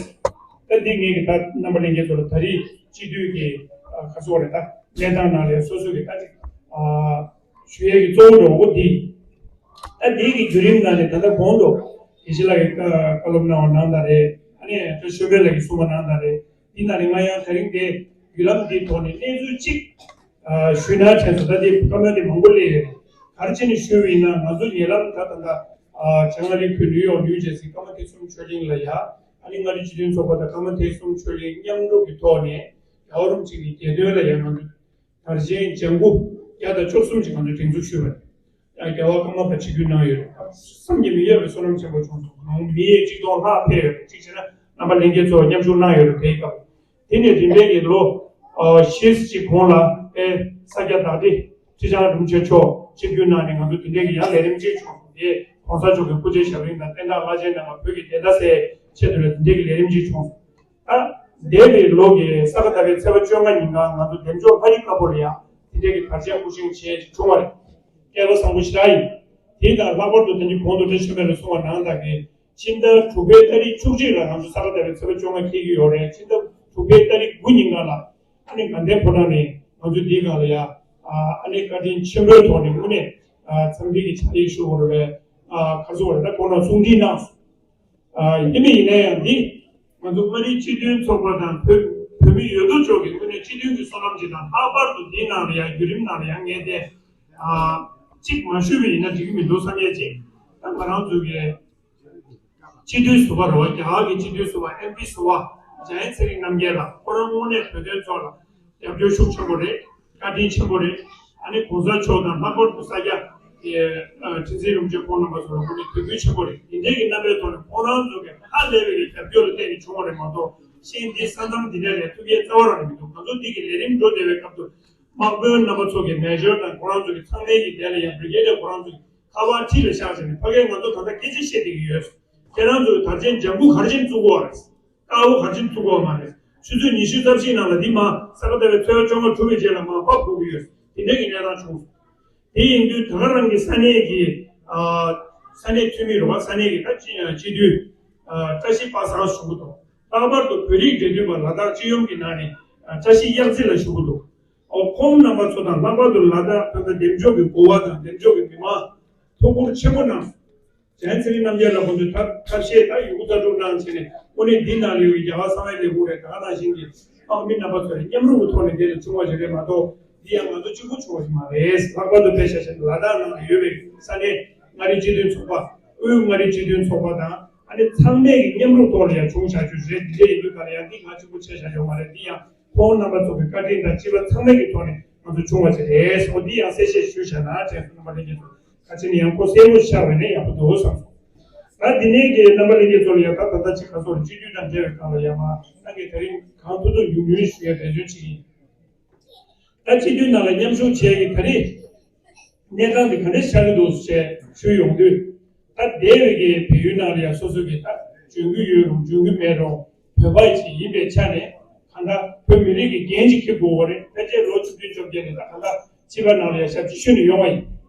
ད་འདི་ངེད་ཀྱི་ད་རྣམ་པ་ལྷན་རྒྱས་ཚོ་ལ་ད་རེས་སྤྱི་འཐུས་ཀྱི་ཨ་ག་ཚོད་རེད། ད་གནས་སྟངས་ནང་ལ་སོ་སོ་གི་ད་ཅིག་ཨ་ཞུ་ཡས་ཀྱི་གཙོ་བོ་འདྲ་བོ་འདི། ད་འདི་གི་བརྒྱུད་རིམ་ནང་ནས་ད་ལྟ་གོང་དུ་དགེ་བཤེས་ལགས་ཀྱིས་བཀའ་སློབ་གནང་བ་ནང་ལྟར་རེད། ཨ་ནི་ད་ཆོས་འཕེལ་ལགས་ཀྱིས་གསུངས་པ་ནང་ལྟར་རེད། འདི་ནང་ནས་ང་ཡང་དེ་རིང་འདི་བརྒྱུད་ལམ་འདིའི་ཐོག་ནས་གནས་ཚུལ་གཅིག་ཨ་ཞུས་ན་དྲན་སོང་། ད་དེ་བཀའ་མོལ་དེ་མང་པོ་སླེབས་ཡོད་རེད། ག་རེ་བྱས་ནས་ཞུས་པ་ཡིན་ན། ང་ཚོ་ཉེ་ལམ་ད་ད་ལྟ་ཨ་བྱང་ཨ་རི་ཁུལ་ནིའུ་ཡོག་ནིའུ་ཇར་སི་ཀརྨ་ཐེག་གསུམ་ཆོས་གླིང་ལ་ཡ། ཨ་ནི་མངའ་རིས་སྤྱི་མཐུན་ཚོགས་པ་དང་ཀརྨ་ཐེག་གསུམ་ཆོས་གླིང་མཉམ་རུབ་ཀྱི་ཐོག་ནས་རྒྱལ་བ་རིན་པོ་ཆེ་གི་རྒྱལ་དོན་ལ་ཡ་ང་ཚོ་དར་ཆེན་ལྗང་གུ་བརྒྱ་དང་བཅུ་གསུམ་ཅིག་ང་ཚོ་སྒྲེང་འཛུགས་ཞུས་པ་རེད། ཡང་རྒྱལ་བ་ཀརྨ་པ་ཆིབས་བསྒྱུར་གནང་ཡོད་རེད། བསམ་གྱིས་མི་ཁྱབ་པའི་བསོད་ནམས་ཆེན་པོ་བྱུང་སོང་། ང་མི་ཡས་གཅིག་སྟོང་ལྷག་ཕེབས་ཡོད་རེད། གཅིག་བྱས་ན་རྣམ་པ་ལྷན་རྒྱས་ཚོ་མཉམ་ཞུགས་གནང་ཡོད་རེད། དེའི་སྐབས། དེ་ནས་རིམ་པས་ཀྱི་ལོ་བཞི་ཅིག་གོང་ལ་ཨེ་ས་སྐྱ་བདག་སྡེ་ཁྲི་བྱང་རིན་པོ་ཆེ་མཆོག་ཆིབས་བསྒྱུར་གནང་ནས་ང་ཚོ་དེ་འདྲའི་གི་ཡང་ལས་རིམ་ཅིག་བྱུང་སོང་། དེ་གོང་ས་མཆོག་གི་སྐུ་ཚེ་ཞབས་རིམ་དང་བསྟན་བདག་བླ་ཆེན་རྣམ་པ་བོད་ཀྱི་བདེན་མཐའ་གསལ་ཆེད་དུ་ལ་དེ་འདྲའི་གི་ལས་རིམ་ཅིག་བྱུང་སོང་། ད་འདས་པའི་ལོ་གི་ས་ག་ཟླ་བའི་ཚེས་པ་བཅོ་ལྔ་ཉིན་ཀ་ང་ཚོ་འདེམས་ལྕོག་ལྷ་རི་དཀར་པོ་ལ་ཡང་དེ་འདྲའི་གི་དར་ཆེན་སྐུ་ཆེན་བྱས་ཅིག་བྱུང་བ་རེད། སྐལ་བ་བཟང་པོ་ཞེ་དྲག་ཡིན། དེ་དང་ལྷག་པར་དུ་ད་ནི་གོང་དུ་བཀྲ་ཤིས་མེ་ལ་གསུངས་པ་ནང་ལྟར་གྱི་ཕྱི་ཟླ་དྲུག་པའི་ཏ་རིག་བཅུ་གཅིག་ལ་ང་ཚོ་ས་ག་ཟླ་བའི་ཚེས་པ་བཅོ་ལྔ་འཁེལ་གྱི་ཡོད་རེད། ཕྱི་ཟླ་དྲུག་པའི་ཏ་རིག་དགུ་ཉིན་ཀ་ལ་ཨ་ནི་དགའ་ལྡན་ཕོ་བྲང་ནས་ང་ཚོ་འདིའི་སྒང་ལ་ཡ་ཨ་ནི་བཀའ་དྲིན་ཆེན་པོའི་ཐོག་ནས་དངོས་གནས་འཚམས་འདྲི་གི་ཕྱག་ལས་ཞུ་དགོས་རེད་པས། ག་ཚོད་རེད། ད་ཁོང་རྣམ་གསུང་འདི་གནང་སོང་། ཡིན་མིན་ཡིན་ན་ཡང་འདི་ང་ཚོ་མངའ་རིས་སྤྱི་མཐུན་ཚོགས་པ་དང་བོད་བོད་མི་ཡོད་དོ་ཅོག་གི་དངོས་གནས་སྤྱི་མཐུན་གྱི་བསོད་ནམས་ཅིག་དང་། ལྷག་པར་དུ་འདིའི་ནང་ལ་ཡང་བརྒྱུད་རིམ་ནང་ལ་ཡང་ངས་དེ་གཅིག་མ་ཞུས་པ་ཡིན་ན་འགྲིག་གི་མི་འདུག་བསམ་ཡས་ཅིག་ད་ང་རང་ཚོ་གི་སྤྱི་འཐུས་ཟུར་པ་རེད་བ། རྒྱ་གར་གྱི་སྤྱི་འཐུས་ཟུར་པ་ཨེམ་པི་ཟུར་པ་འཇམ་དབྱངས་ཚེ་རིང་རྣམ་རྒྱལ་ལགས། ཁོ་རང་དངོས་གནས་བོད་དོན་ཐོག་ལ་རྒྱབ་སྐྱོར་ཤུགས་ཆེན་པོ་རེད། བཀའ་དྲིན་ཆེན་པོ་རེད། ཨ་ནི་གོང་ས་མཆོག་དང་ལྷག་པར་དུ་ས་སྐྱ་ཁྲི་འཛིན་རིན་པོ་ཆེ་ཁོང་རྣམ་པ་ཚོ་ལ་དངོས་གནས་དོ་ཁུར་ཆེན་པོ་རེད། དེ་འདྲའི་གི་རྣམ་པའི་ཐོག་ནས་ཁོང་རང་ཚོ་གི་ཧ་ལས་པའི་གི་རྒྱབ་སྐྱོར་ལ་བརྟེན་ནས་བྱུང་བ་རེད་མ་གཏོགས། གཞན་འདི་ས་མཚམས་འདི་འདྲ་ལས་ཐུབ་ཡས་རྩ་བ་རང་མི་འདུག་ང་ཚོ་འདི་གི་ལས་རིམ་འགྲོ་བསྡད་པའི་སྐབས་དུ་དམག་དཔོན་རྣམ་པ་ཚོ་གི་མེ་ཇར་དང་ཁོ་རང་ཚོ་གི་ཚང་མའི་གི་དེ་ལ་ཡང་བི་རི་གེ་ཌར་ཁོ་རང་ཚོ་གི་ཁ་པར་ཁྲིད་ལ་བཞག་བྱས་ནས་ཕ་གིར་ང་ཚོ་ད་ལྟ་སྐད་ཆ་བཤད་བསྡད་ཀྱི་ཡོད། ཁྱེད་རང་ཚོ་གི་དར་ཆེན་ལྗང་གུ་ག་རེ་བྱས་ནས་བཙུགས་ཡོད་རེད། དཀར་པོ་ག་རེ་བྱས་ནས་བཙུགས་ཡོད་མ་རེད། ཆུ་ཚོད་ཉི་ཤུ་རྩ་བཞིའི་ནང་ལ་འདི་མ་ས་ག་ཟླ་བའི་ཚེས་པ་བཅོ་ལྔ་གྲུབ་པའི་རྗེས་ལ་མར་ཕབ་དགོས་ཀྱི་ཡོད། དེ་འདྲ་གི་གནས་སྟངས་བྱུང་སོང་། དེ་ཡིན་དུས་ད་ག་རང་གི་ས་གནས་ཀྱི་ཨ་ས་གནས་འཐུས་མི་རེད་བ། ས་གནས་ཀྱི་ད་སྤྱི་སྤྱི་འཐུས་ཨ་བཀྲ་ཤིས་པ་སངས་ཞུ་གི་འདུག་ལྷག་པར་དུ་བོད་རིགས་འབྲེལ་མཐུད་པ་ལ་དྭགས་སྤྱི་ཡོངས་ཀྱི་ནང་ནས་ཨ་བཀྲ་ཤིས་གཡག་རྩེ་ལགས་ཞུ་གི་འདུག་ཨོ་ཁོང་རྣམ་པ་ཚོ་དང་ལྷག་པར་དུ་ལ་དྭགས་ད་ལྟ་འདེམས་ལྕོག་གི་འགོ་བ་དང་འདེམས་ལྕོག་གི་མི་མང་ཐུགས་ཁུར་ཆེན་པོ་གནང་སོང་། འཇམ་དབྱངས་ཚེ་རིང་རྣམ་རྒྱལ་ལགས་ཁོང་ཚོས་ཐབས་ཐབས་ཤེས་དང་ཡོད་རྒུ་ལྟ་གྲུབ་གནང་བྱས་ནས་དངོས་གནས་འདི་ནང་ལ་ཡོད་པའི་རྒྱ་གར་གསང་བའི་ལས་ཁུངས་རེད། ད་ག་ནང་བཞིན་གྱི་དམག་མི་རྣམ་པ་ཚོ་ལ་མཉམ་རུབ་ཀྱི་ཐོག་ནས་འདི་ལ་བྱུང་བ་ཞིག་རེད་མ་གཏོགས། འདི་ཡང་ང་ཚོ་གཅིག་པུ་བྱུང་བ་ཞིག་མ་རེད། ལྷག་པར་དུ་དཔེ་ཆ་བཞག་ན་ལ་དྭགས་ནང་ལ་ཡོད་པའི་ས་གནས་མངའ་རིས་སྤྱི་མཐུན་ཚོགས་པ། དབུས་མངའ་རིས་སྤྱི་མཐུན་ཚོགས་པ་དང་ཨ་ནི་ཚང་མས་ཀྱི་མཉམ་རུབ་ཐོག་ལ་ཡང་བྱུང་བཞག་རྒྱུ་རེད། འདི་འདྲ་ཡིན་དུས་ག་ལ་ཡང་འདི་ང་གཅིག་པུ་བྱས་བཞག་ཡོད་མ་རེད། འདི་ཡང་ཁོང་རྣམ་པ་ཚོ་གི་བཀའ་དྲིན་དང་སྤྱི་པ་ཚང་མའི་གི་ཐོག་ནས་ང་ཚོ་བྱུང་བ་ཞིག་རེད། འོ་འདི་ཡང་གསལ་བཤད་ཞུས་བཞག་ན་དྲན་སོང་། རྣམ་པ་ལྷན་རྒྱས་ཚོ་ག་ཅི་ནས་ཡང་ཁོ་གསལ་པོ་ཤར་བས་ནས་ཡག་པོ་འདུག་བསམ་སོང་། ད་འདི་ནས་ཀྱི་རྣམ་པ་ལྷན་རྒྱས་ཚོ་ལ་ཡང་ད་ད་ལྟ་ཅིག་ཁ་སོར་སྤྱི་འཐུས་དང་འབྲེལ་བའི་སྒང་ལ་ཡང་མ་ནང་གི་ད་རིང་གང་ཐུབ་ཐུབ་ཉུང་ཉུང་ཞུ་ཡ་འབད་བརྩོན་བྱེད་ཀྱི་ཡིན། ད་སྤྱི་འཐུས་ནང་ལ་མཉམ་ཞུགས་བྱས་ཀྱི་ད་རེས་གནས་སྟངས་འདི་ག་འདྲ་ཆགས་ཀྱི་འདུག་ཅེས་ཞུས་ཡོང་དུས། ད་འདས་པའི་གི་བལ་ཡུལ་ནང་ལ་ཡང་སོ་སོ་གི་ད་འཇོན་གྱི་ཡོད་རུང་འཇོན་གྱི་མེད་རུང་བོད་པ་ཅིག་ཡིན་པའི་ཆ་ནས་གང་ལྟར་བོད་མི་རིགས་ཀྱི་འགན་ཅིག་འཁྱེར་དགོས་པ་རེད། ཕལ་ཆེར་ལོ་བཅུ་བདུན་བཅོ་བརྒྱད་ནས་ད་གང་ལྟར་ཕྱི་པ་ནང་ལ་ཡང་ཞབས་ཕྱི་ཞུས་ནས་ཡོང་བ་ཡིན།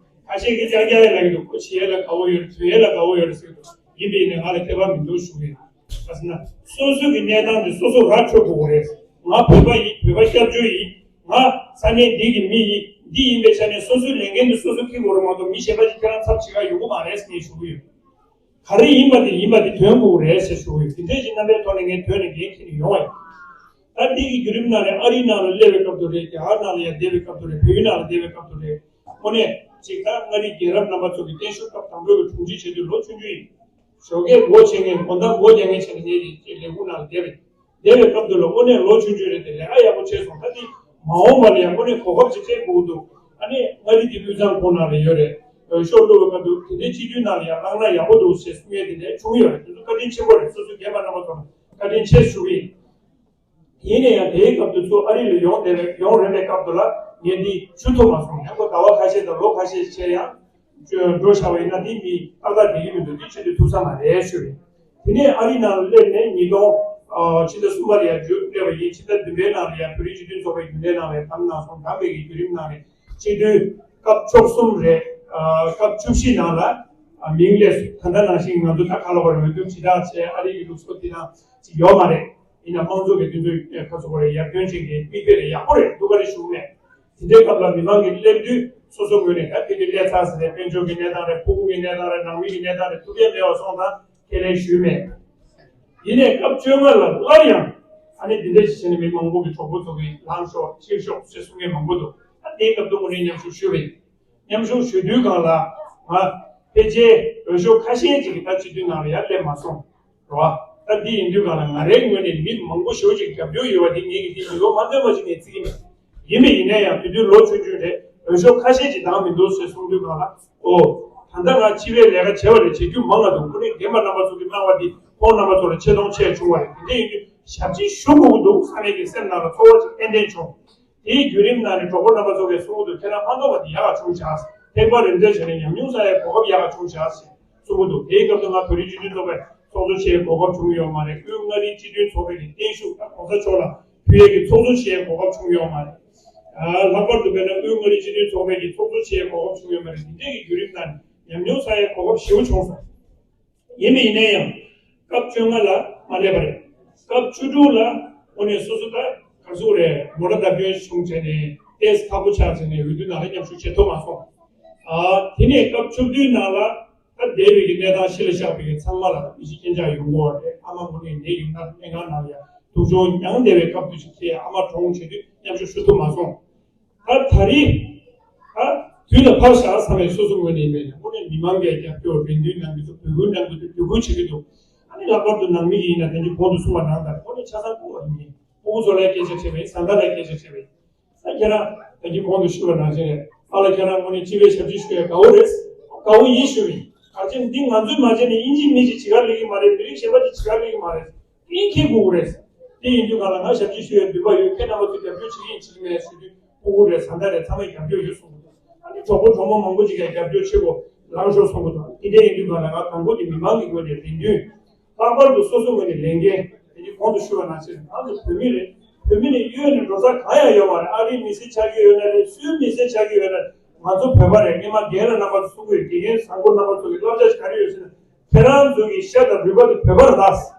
ཁ་ཤས་ཀྱིས་ཀྱང་ཀྱང་ཡང་ལབ་ཀྱི་འདུག་ཁོ་བྱེད་ཡས་ལ་དགའ་བོ་ཡོད་རེད། དོན་ཡས་ལ་དགའ་བོ་ཡོད་རེད་ཟེར་གྱི་འདུག་ཡིན་པས་ནས་ང་ལ་དད་པ་མི་འདུག་ཞུ་གི་ཡིན། ག་ཟེར་ན་སོ་སོ་གི་གནས་སྟངས་དེ་སོ་སོ་ར་འཕྲོད་དགོས་པ་རེད། ང་བོད་པ་ཡིན། བོད་པ་སྐྱབས་བཅོལ་ཡིན། ང་ས་གནས་འདི་གི་མི་ཡིན། འདི་ཡིན་པའི་ཆ་ནས་སོ་སོའི་ལས་འགན་དེ་སོ་སོ་འཁྱེར་དགོས་རེད་མ་གཏོགས་མི་གཞན་པ་ཅིག་ཁྱེད་རང་ཚབ་བྱེད་ག་ཡོང་གི་མ་རེད་ཟེར་ནས་ཞུ་གི་ཡོད། ག་རེ་ཡིན་པ་དེ་ཡིན་པ་དེ་དོན་དགོས་རེད་ཟེར་ཞུ་གི་ཡོད། དེ་འདྲའི་ཅིག་རྣམ་པའི་ཐོག་ནས་ངས་དོན་ནས་འགན་འཁྱེར་ནས་ཡོང་བ་ཡིན། ད་འདི་གི་བརྒྱུད་རིམ་ནང་ནས་ཨ་རིའི་ནང་ལ་སླེབས་པའི་སྐབས་དུ་རེད། རྒྱ་གར་ནང་ལ་ཡང་བསྡད་པའི་སྐབས་དུ་རེད། བལ་ཡུལ་ནང་ལ་བསྡད་པའི་སྐབས་དུ་རེད། དངོས་གནས་ཅིག་ད་མངའ་རིས་རྒྱལ་རབས་རྣམ་པ་ཚོ་གི་བརྟན་བཞུགས་སྐབས་དང་པོའི་གི་དྲུང་ཆེ་བྱེད་དུས་ལོ་ཆུང་ཆུང་ཡིན། ཞོགས་ཀས་སྒོ་ཕྱེ་མཁན་དགོང་དག་སྒོ་རྒྱག་མཁན་བྱས་ནས་ངེད་ཀྱི་ལས་ཁུངས་ནང་ལ་བསྡད་པ་ཡིན། བསྡད་པའི་སྐབས་དུ་ལ་དངོས་གནས་ལོ་ཆུང་ཆུང་རེད་དེ་ལས་ཀ་ཡག་པོ་བྱས་སོང་། ད་འདི་མ་འོངས་པ་ལ་ཡང་དངོས་གནས་གོ་སྐབས་ཅིག་སྤྲད་དགོས་ཀྱི་འདུག་ཨ་ནི་མངའ་རིས་འདི་དབུས་གཙང་ཁོངས་ནང་ལ་ཡོད་རེད། འོས་ཤོག་བླུགས་པའི་སྐབས་དུ་དེ་འདྲའི་སྤྱི་འཐུས་ནང་ལ་ཡང་ལངས་ན་ཡག་པོ་འདུག་ཞེས་གསུང་མཁན་དེ་འདྲ་བྱུང་ཡོད་རེད། དེ་ཚོ་བཀའ་དྲིན་ཆེན་པོ་རེད། སོ་སོའི་རྒན་པ་རྣམ་པ་ཚོ་ལ་བཀའ་དྲིན་ཆེ་ཞུ་གི་ཡིན། ཡིན་ན་ཡང་དེའི་སྐབས་དུ་ཚུར་ཨ་རི་ལ་ཡོང་བསྡད་པའི་ཡོང་རན་པའི་སྐབས་དུ་ལ་ངས་འདི་ཞུ་ཐུབ་མ་སོང་། ཡང་ཁོ་ཟླ་བ་ཁ་ཤས་དང་ལོ་ཁ་ཤས་བྱས་ཡང་འགྲོ་བཞག་པ་ཡིན་ན་འདི་མི་ཏག་ཏག་བསྡད་ཀྱི་མི་འདུག་འདི་བྱེད་དུ་ཐུབ་ས་མ་རེད་ཞུ་རེད། དེ་ནས་ཨ་རི་ནང་ལ་སླེབས་ནས་ཉིས་སྟོང་ཕྱི་ཟླ་གསུམ་པ་ལ་ཡང་བརྒྱུད་སླེབས་པ་ཡིན། ཕྱི་ཟླ་བདུན་པའི་ནང་ལ་ཡང་བོད་རིགས་སྤྱི་མཐུན་ཚོགས་པའི་རྒྱུན་ལས་ནང་ལ་བདམས་གནང་སོང་། བདམས་པའི་གི་བརྒྱུད་རིམ་ནང་ལ་སྤྱི་འཐུས་སྐབས་བཅུ་གསུམ་རེད། སྐབས་བཅུ་བཞི་ནང་ལ་མིང་སླེབས་སོང་། ད་ལྟ་ནང་བཞིན་ང་ཚོ་ད་ག་ལ་བར་འོས་བསྡུ་དྲིལ་བསྒྲགས་བྱས་ཨ་རི་གི་ལུགས་སྲོལ་འདི་དང་ཅིག་ཡོད་མ་རེད། ཡིན་ན་དམངས་གཙོ་གི་དེ་ཚོའི་ཁ་ཚུགས་པ་རེད། ཡར་ཐོན་ཅན་གྱི་མིག་དཔེ་རེད། ཡག་པོ་རེད། སྡུག་ག་རེ་ཞུ་མེད། དེ་འདྲའི་སྐབས་ལ་མི་མང་གིས་སླེབས་དུས་སོ་སོ་ངོས་ནས་ད་དེ་དུས་སླེབས་ཚར་ཟེར་ནས་དཔལ་འབྱོར་གྱི་གནས་སྟངས་རེད། ཕྲུ་གུ་གི་གནས་སྟངས་རེད། ནང་མི་གི་གནས་སྟངས་རེད། ཐུབ་ཡས་མེད་པ་སོང་ཙང་ཁས་ལེན་ཞུས་མེད། ཡིན་ནའི་སྐབས་བཅོ་ལྔ་ལ་སླར་ཡང་ཨ་ནི་འདི་འདྲ་ཞིག་བྱས་ནས་མི་མང་པོ་གི་གྲོགས་པོ་ཚོ་གིས་ལངས་ཤོག་ཕྱིར་ཤོག་ཞེས་གསུང་མཁན་མང་པོ་འདུག་ད་དེའི་སྐབས་དུ་ངོ་ནས་མཉམ་ཞུགས་ཞུས་པ་ཡིན། མཉམ་ཞུགས་ཞུ་དུས་སྒང་ལ་ང་ཕལ་ཆེར་འོས་ཤོག་ཁ་ཤས་ཅིག་གིས་ད་སྤྱི་འཐུས་ནང་ལ་ཡར་སླེབས་མ་སོང་། རེད་བ། ད་འདི་ཡིན་དུས་གང་ལ་ང་རའི་ངོས་ནས་མི་མང་པོ་ཞེ་པོ་ཅིག་རྒྱབ་སྐྱོར་ཡོད་པ་འདི་ངེད་ཀྱིས་འདི་མི་ལོ་མ་འདོན་པ་ཞིག་ངས་བརྩི་གི་མེད། ཡིན་མིན་ཡིན་ན་ཡང་དེ་དུས་ལོ་ཆུང་ཆུང་རེད། འོས་ཤོག་ཁ་ཤས་ཅིག་བཏང་མི་འདུག་ཟེར་གསུང་དུས་གང་ལ། ཨོ། ད་ལྟ་ང་སྤྱི་པའི་ལས་ཀ་བྱེད་པ་རེད། བྱེད་རྒྱུ་མང་ང་འདུག་ཁོ་ནས་རྒན་པ་རྣམ་པ་ཚོ་གིས་གནང་བ་འདི་ཁོང་རྣམ་པ་ཚོ་ལ་ཆེ་མཐོང་ཆེ་བྱུང་བ་རེད། དེ་འདྲ་ཡིན་དུས་ ཞབས་ཕྱི་ཞུ་དགོས་ཀྱི་འདུག་བསམ་པའི་གི་སེམས་ནང་ལ་ཚོར་བ་ཅིག་ཏན་ཏན་བྱུང་། དེའི་བརྒྱུད་རིམ་ནང་ནས་གྲོགས་པོ་རྣམ་པ་ཚོ་གིས་གསུང་གི་འདུག་ཁྱེད་རང་མ་འདོད་པ་དེ་ཡག་ག་བྱུང་བཞག་ཐེག་པ་རིམ་འཛེགས་བྱས་ནས་ཉམས་མྱོང་བསགས་ཡའི་གོ་སྐབས་ཡག་ག་བྱུང་བཞག་ཟེར་གསུང་གི་འདུག་དེའི་སྐབས་དུ་ང་བོད་རིགས་སྤྱི་མཐུན་ཚོགས་པའི་ཚོགས་གཙོ་བྱེད་ཡའི་གོ་སྐབས་བྱུང་ཡོད་མ་རེད། དབུས་མངའ་རིས་སྤྱི་མཐུན་ཚོགས་པའི་གི་བརྟན་བཞུགས་ད་གོང་ས་མཆོག་ལ་ཕུལ་ཡས་ཀྱི་ཚོགས་གཙོ་བྱེད་ཡའི་གོ་སྐབས་བྱུང་ཡོད་མ་རེད། ཨ་ལྷག་པར་དུ་དཔེར་ན་དབུས་མངའ་རིས་སྤྱི་མཐུན་ཚོགས་པའི་གི་ཚོགས་གཙོ་བྱེད་ཡའི་གོ་སྐབས་བྱུང་ཡོད་མ་རེད། འདི་འདྲའི་གི་བརྒྱུད་རིམ་ནང་ནས་ཉམས་མྱོང་བསགས་ཡའི་གོ་སྐབས་ཞེ་པོ་བྱུང་སོང་། ཡིན་མིན་ཡིན་ན་ཡང་སྐབས་བཅོ་ལྔ་ལ་མ་སླེབས་པ་རེད། སྐབས་བཅུ་དྲུག་ལ་དངོས་གནས་སོ་སོ་ད་ག་ཚོད་རེད། མོ་ཊ་བརྡབ་སྐྱོན་བྱུང་བྱས་ནས་ཏོག་ཙམ་ཁག་པོ་ཆགས་བྱས་ནས་འོས་བསྡུ་ནང་ལ་མཉམ་ཞུགས་བྱེད་ཐུབ་མ་སོང་། ཨ་དེ་ནས་སྐབས་བཅུ་བདུན་ནང་ལ་ད་འདས་པའི་གི་གནས་སྟངས་གཞི་ལ་བཞག་པའི་གི་ཚང་མ་ལ་མི་གཞི་རྐྱེན་ཆག་ཡོང་གི་ཡོད་རེད། ཨ་མ་དངོས་གནས་ནད་ཡོད་ན་སྨན་ཁང་ནང་ལ་ཡང་སྡུག་སྦྱོང་མྱངས་བསྡད་པའི་སྐབས་དུས་ཚོད་དེ་ཨ་མ་གྲོངས་བྱེད་དུས་མཉམ་ཞུགས་ཞུ་ཐུབ་མ་སོང་། ད་ད་རེས་ད་དུས་ལ་བབ་བཞག་བསམ་པའི་སོ་སོ་ངོས་ནས་ཡིན་པས་ན། དངོས་གནས་མི་མང་གིས་རྒྱབ་སྐྱོར་རེ་འདུན་གནང་གི་འདུག་འབོད་སྐུལ་གནང་གི་འདུག་འབོད་སྐུལ་བྱེད་ཀྱི་འདུག་ཨ་ནི་ལྷག་པར་དུ་ནང་མི་ཡིན་ན་དེ་འདྲའི་གོང་དུ་གསུངས་པ་ནང་ལྟར་དངོས་གནས་ཆ་ཚང་སྐུ་ངོ་ཡིན། སྤུ་གུ་ཚོ་ལ་སྐད་ཆ་དྲིས་པ་ཡིན། བཟའ་ཟླ་ལ་སྐད་ཆ་དྲིས་པ་ཡིན། ད་ཁྱེད་རང་ད་གིན་གོང་དུ་ཞུས་པ་ནང་བཞིན་རེད། ཨ་ལ་ཁྱེད་རང་དངོས་གནས་སྤྱི་པའི་ཞབས་ཕྱི་ཞུ་ཡ་དགའ་བོ་རེད། དགའ་བོ་ཡིན་ཞུ་བ་ཡིན། ག་ཅི་འདི་ང་ཚོས་མ་བྱས་ནས་ཨིན་ཇི་མི་ཞིག་བྱེད་ག་སླེབས་ཀྱི་མ་རེད། མི་རིགས་གཞན་པ་ཅིག་བྱེད་ག་སླེབས་ཀྱི་མ་རེད། ཨིན་ཁྱེད་སྤུ་གུ་རེད། དེ་ཡིན་དུས་གང་ལ་ང་ཞབས་ཕྱི་ཞུ་ཡའི་འདུན་པ་ཡོད། ཁྱེད་རྣམ་པ་ཚོས་རྒྱབ་སྐྱོར་བྱེད་ཀྱི་ཡིན་བྱེད་ཀྱི་མེད་ཞུ་དུས་སྤུ་གུ་རེད། བཟའ་ཟླ་རེད། ཚང་མས་རྒྱབ་སྐྱོར་ཡོད་གསུངས་འདུག་ཨ་ནི་གྲོགས་པོ་གྲོགས་མོ་མང་པོ་ཅིག་གིས་རྒྱབ་སྐྱོར་བྱེད་དགོས་ལངས་ཤོག་གསུང་གི་འདུག་དེ་འདྲ་ཡིན་དུས་གང་ལ་ང་དང་པོ་དེ་མི་མང་གི་ངོས་ནས་རེ་འདུན། ལྷག་པར་དུ་སོ་སོ་ངོས་ནས་ལས་འགན་དེ་ནི་གོང་དུ་ཞུས་པ་ནང་བཞིན་ང་ཚོ་བོད་མི་རེད། བོད་མི་ནི་གཡོལ་ནས་འགྲོ་ས་གང་ཡང་ཡོད་མ་རེད། ཨ་རིའི་མི་སེར་ཆགས་ཀྱི་ཡོད་ན་རེད། སུའི་མི་སེར་ཆགས་ཀྱི་ཡོད་ན་རེད། ང་ཚོ་བོད་པ་རེད། སྔོན་མ་རྒན་ལགས་རྣམ་པ་ཚོ་གསུང་གི་ཡོད། དགེ་རྒན་བཟང་པོ་རྣམ་པ་ཚོ་གི་བསླབ་བྱ་ག་རེ་ཡོད་ཟེར་ན། ཁྱེད་རང་ཚོ་གི་ཤ་དང་རུས་པ་དེ་བོད་པ་རེད་ད།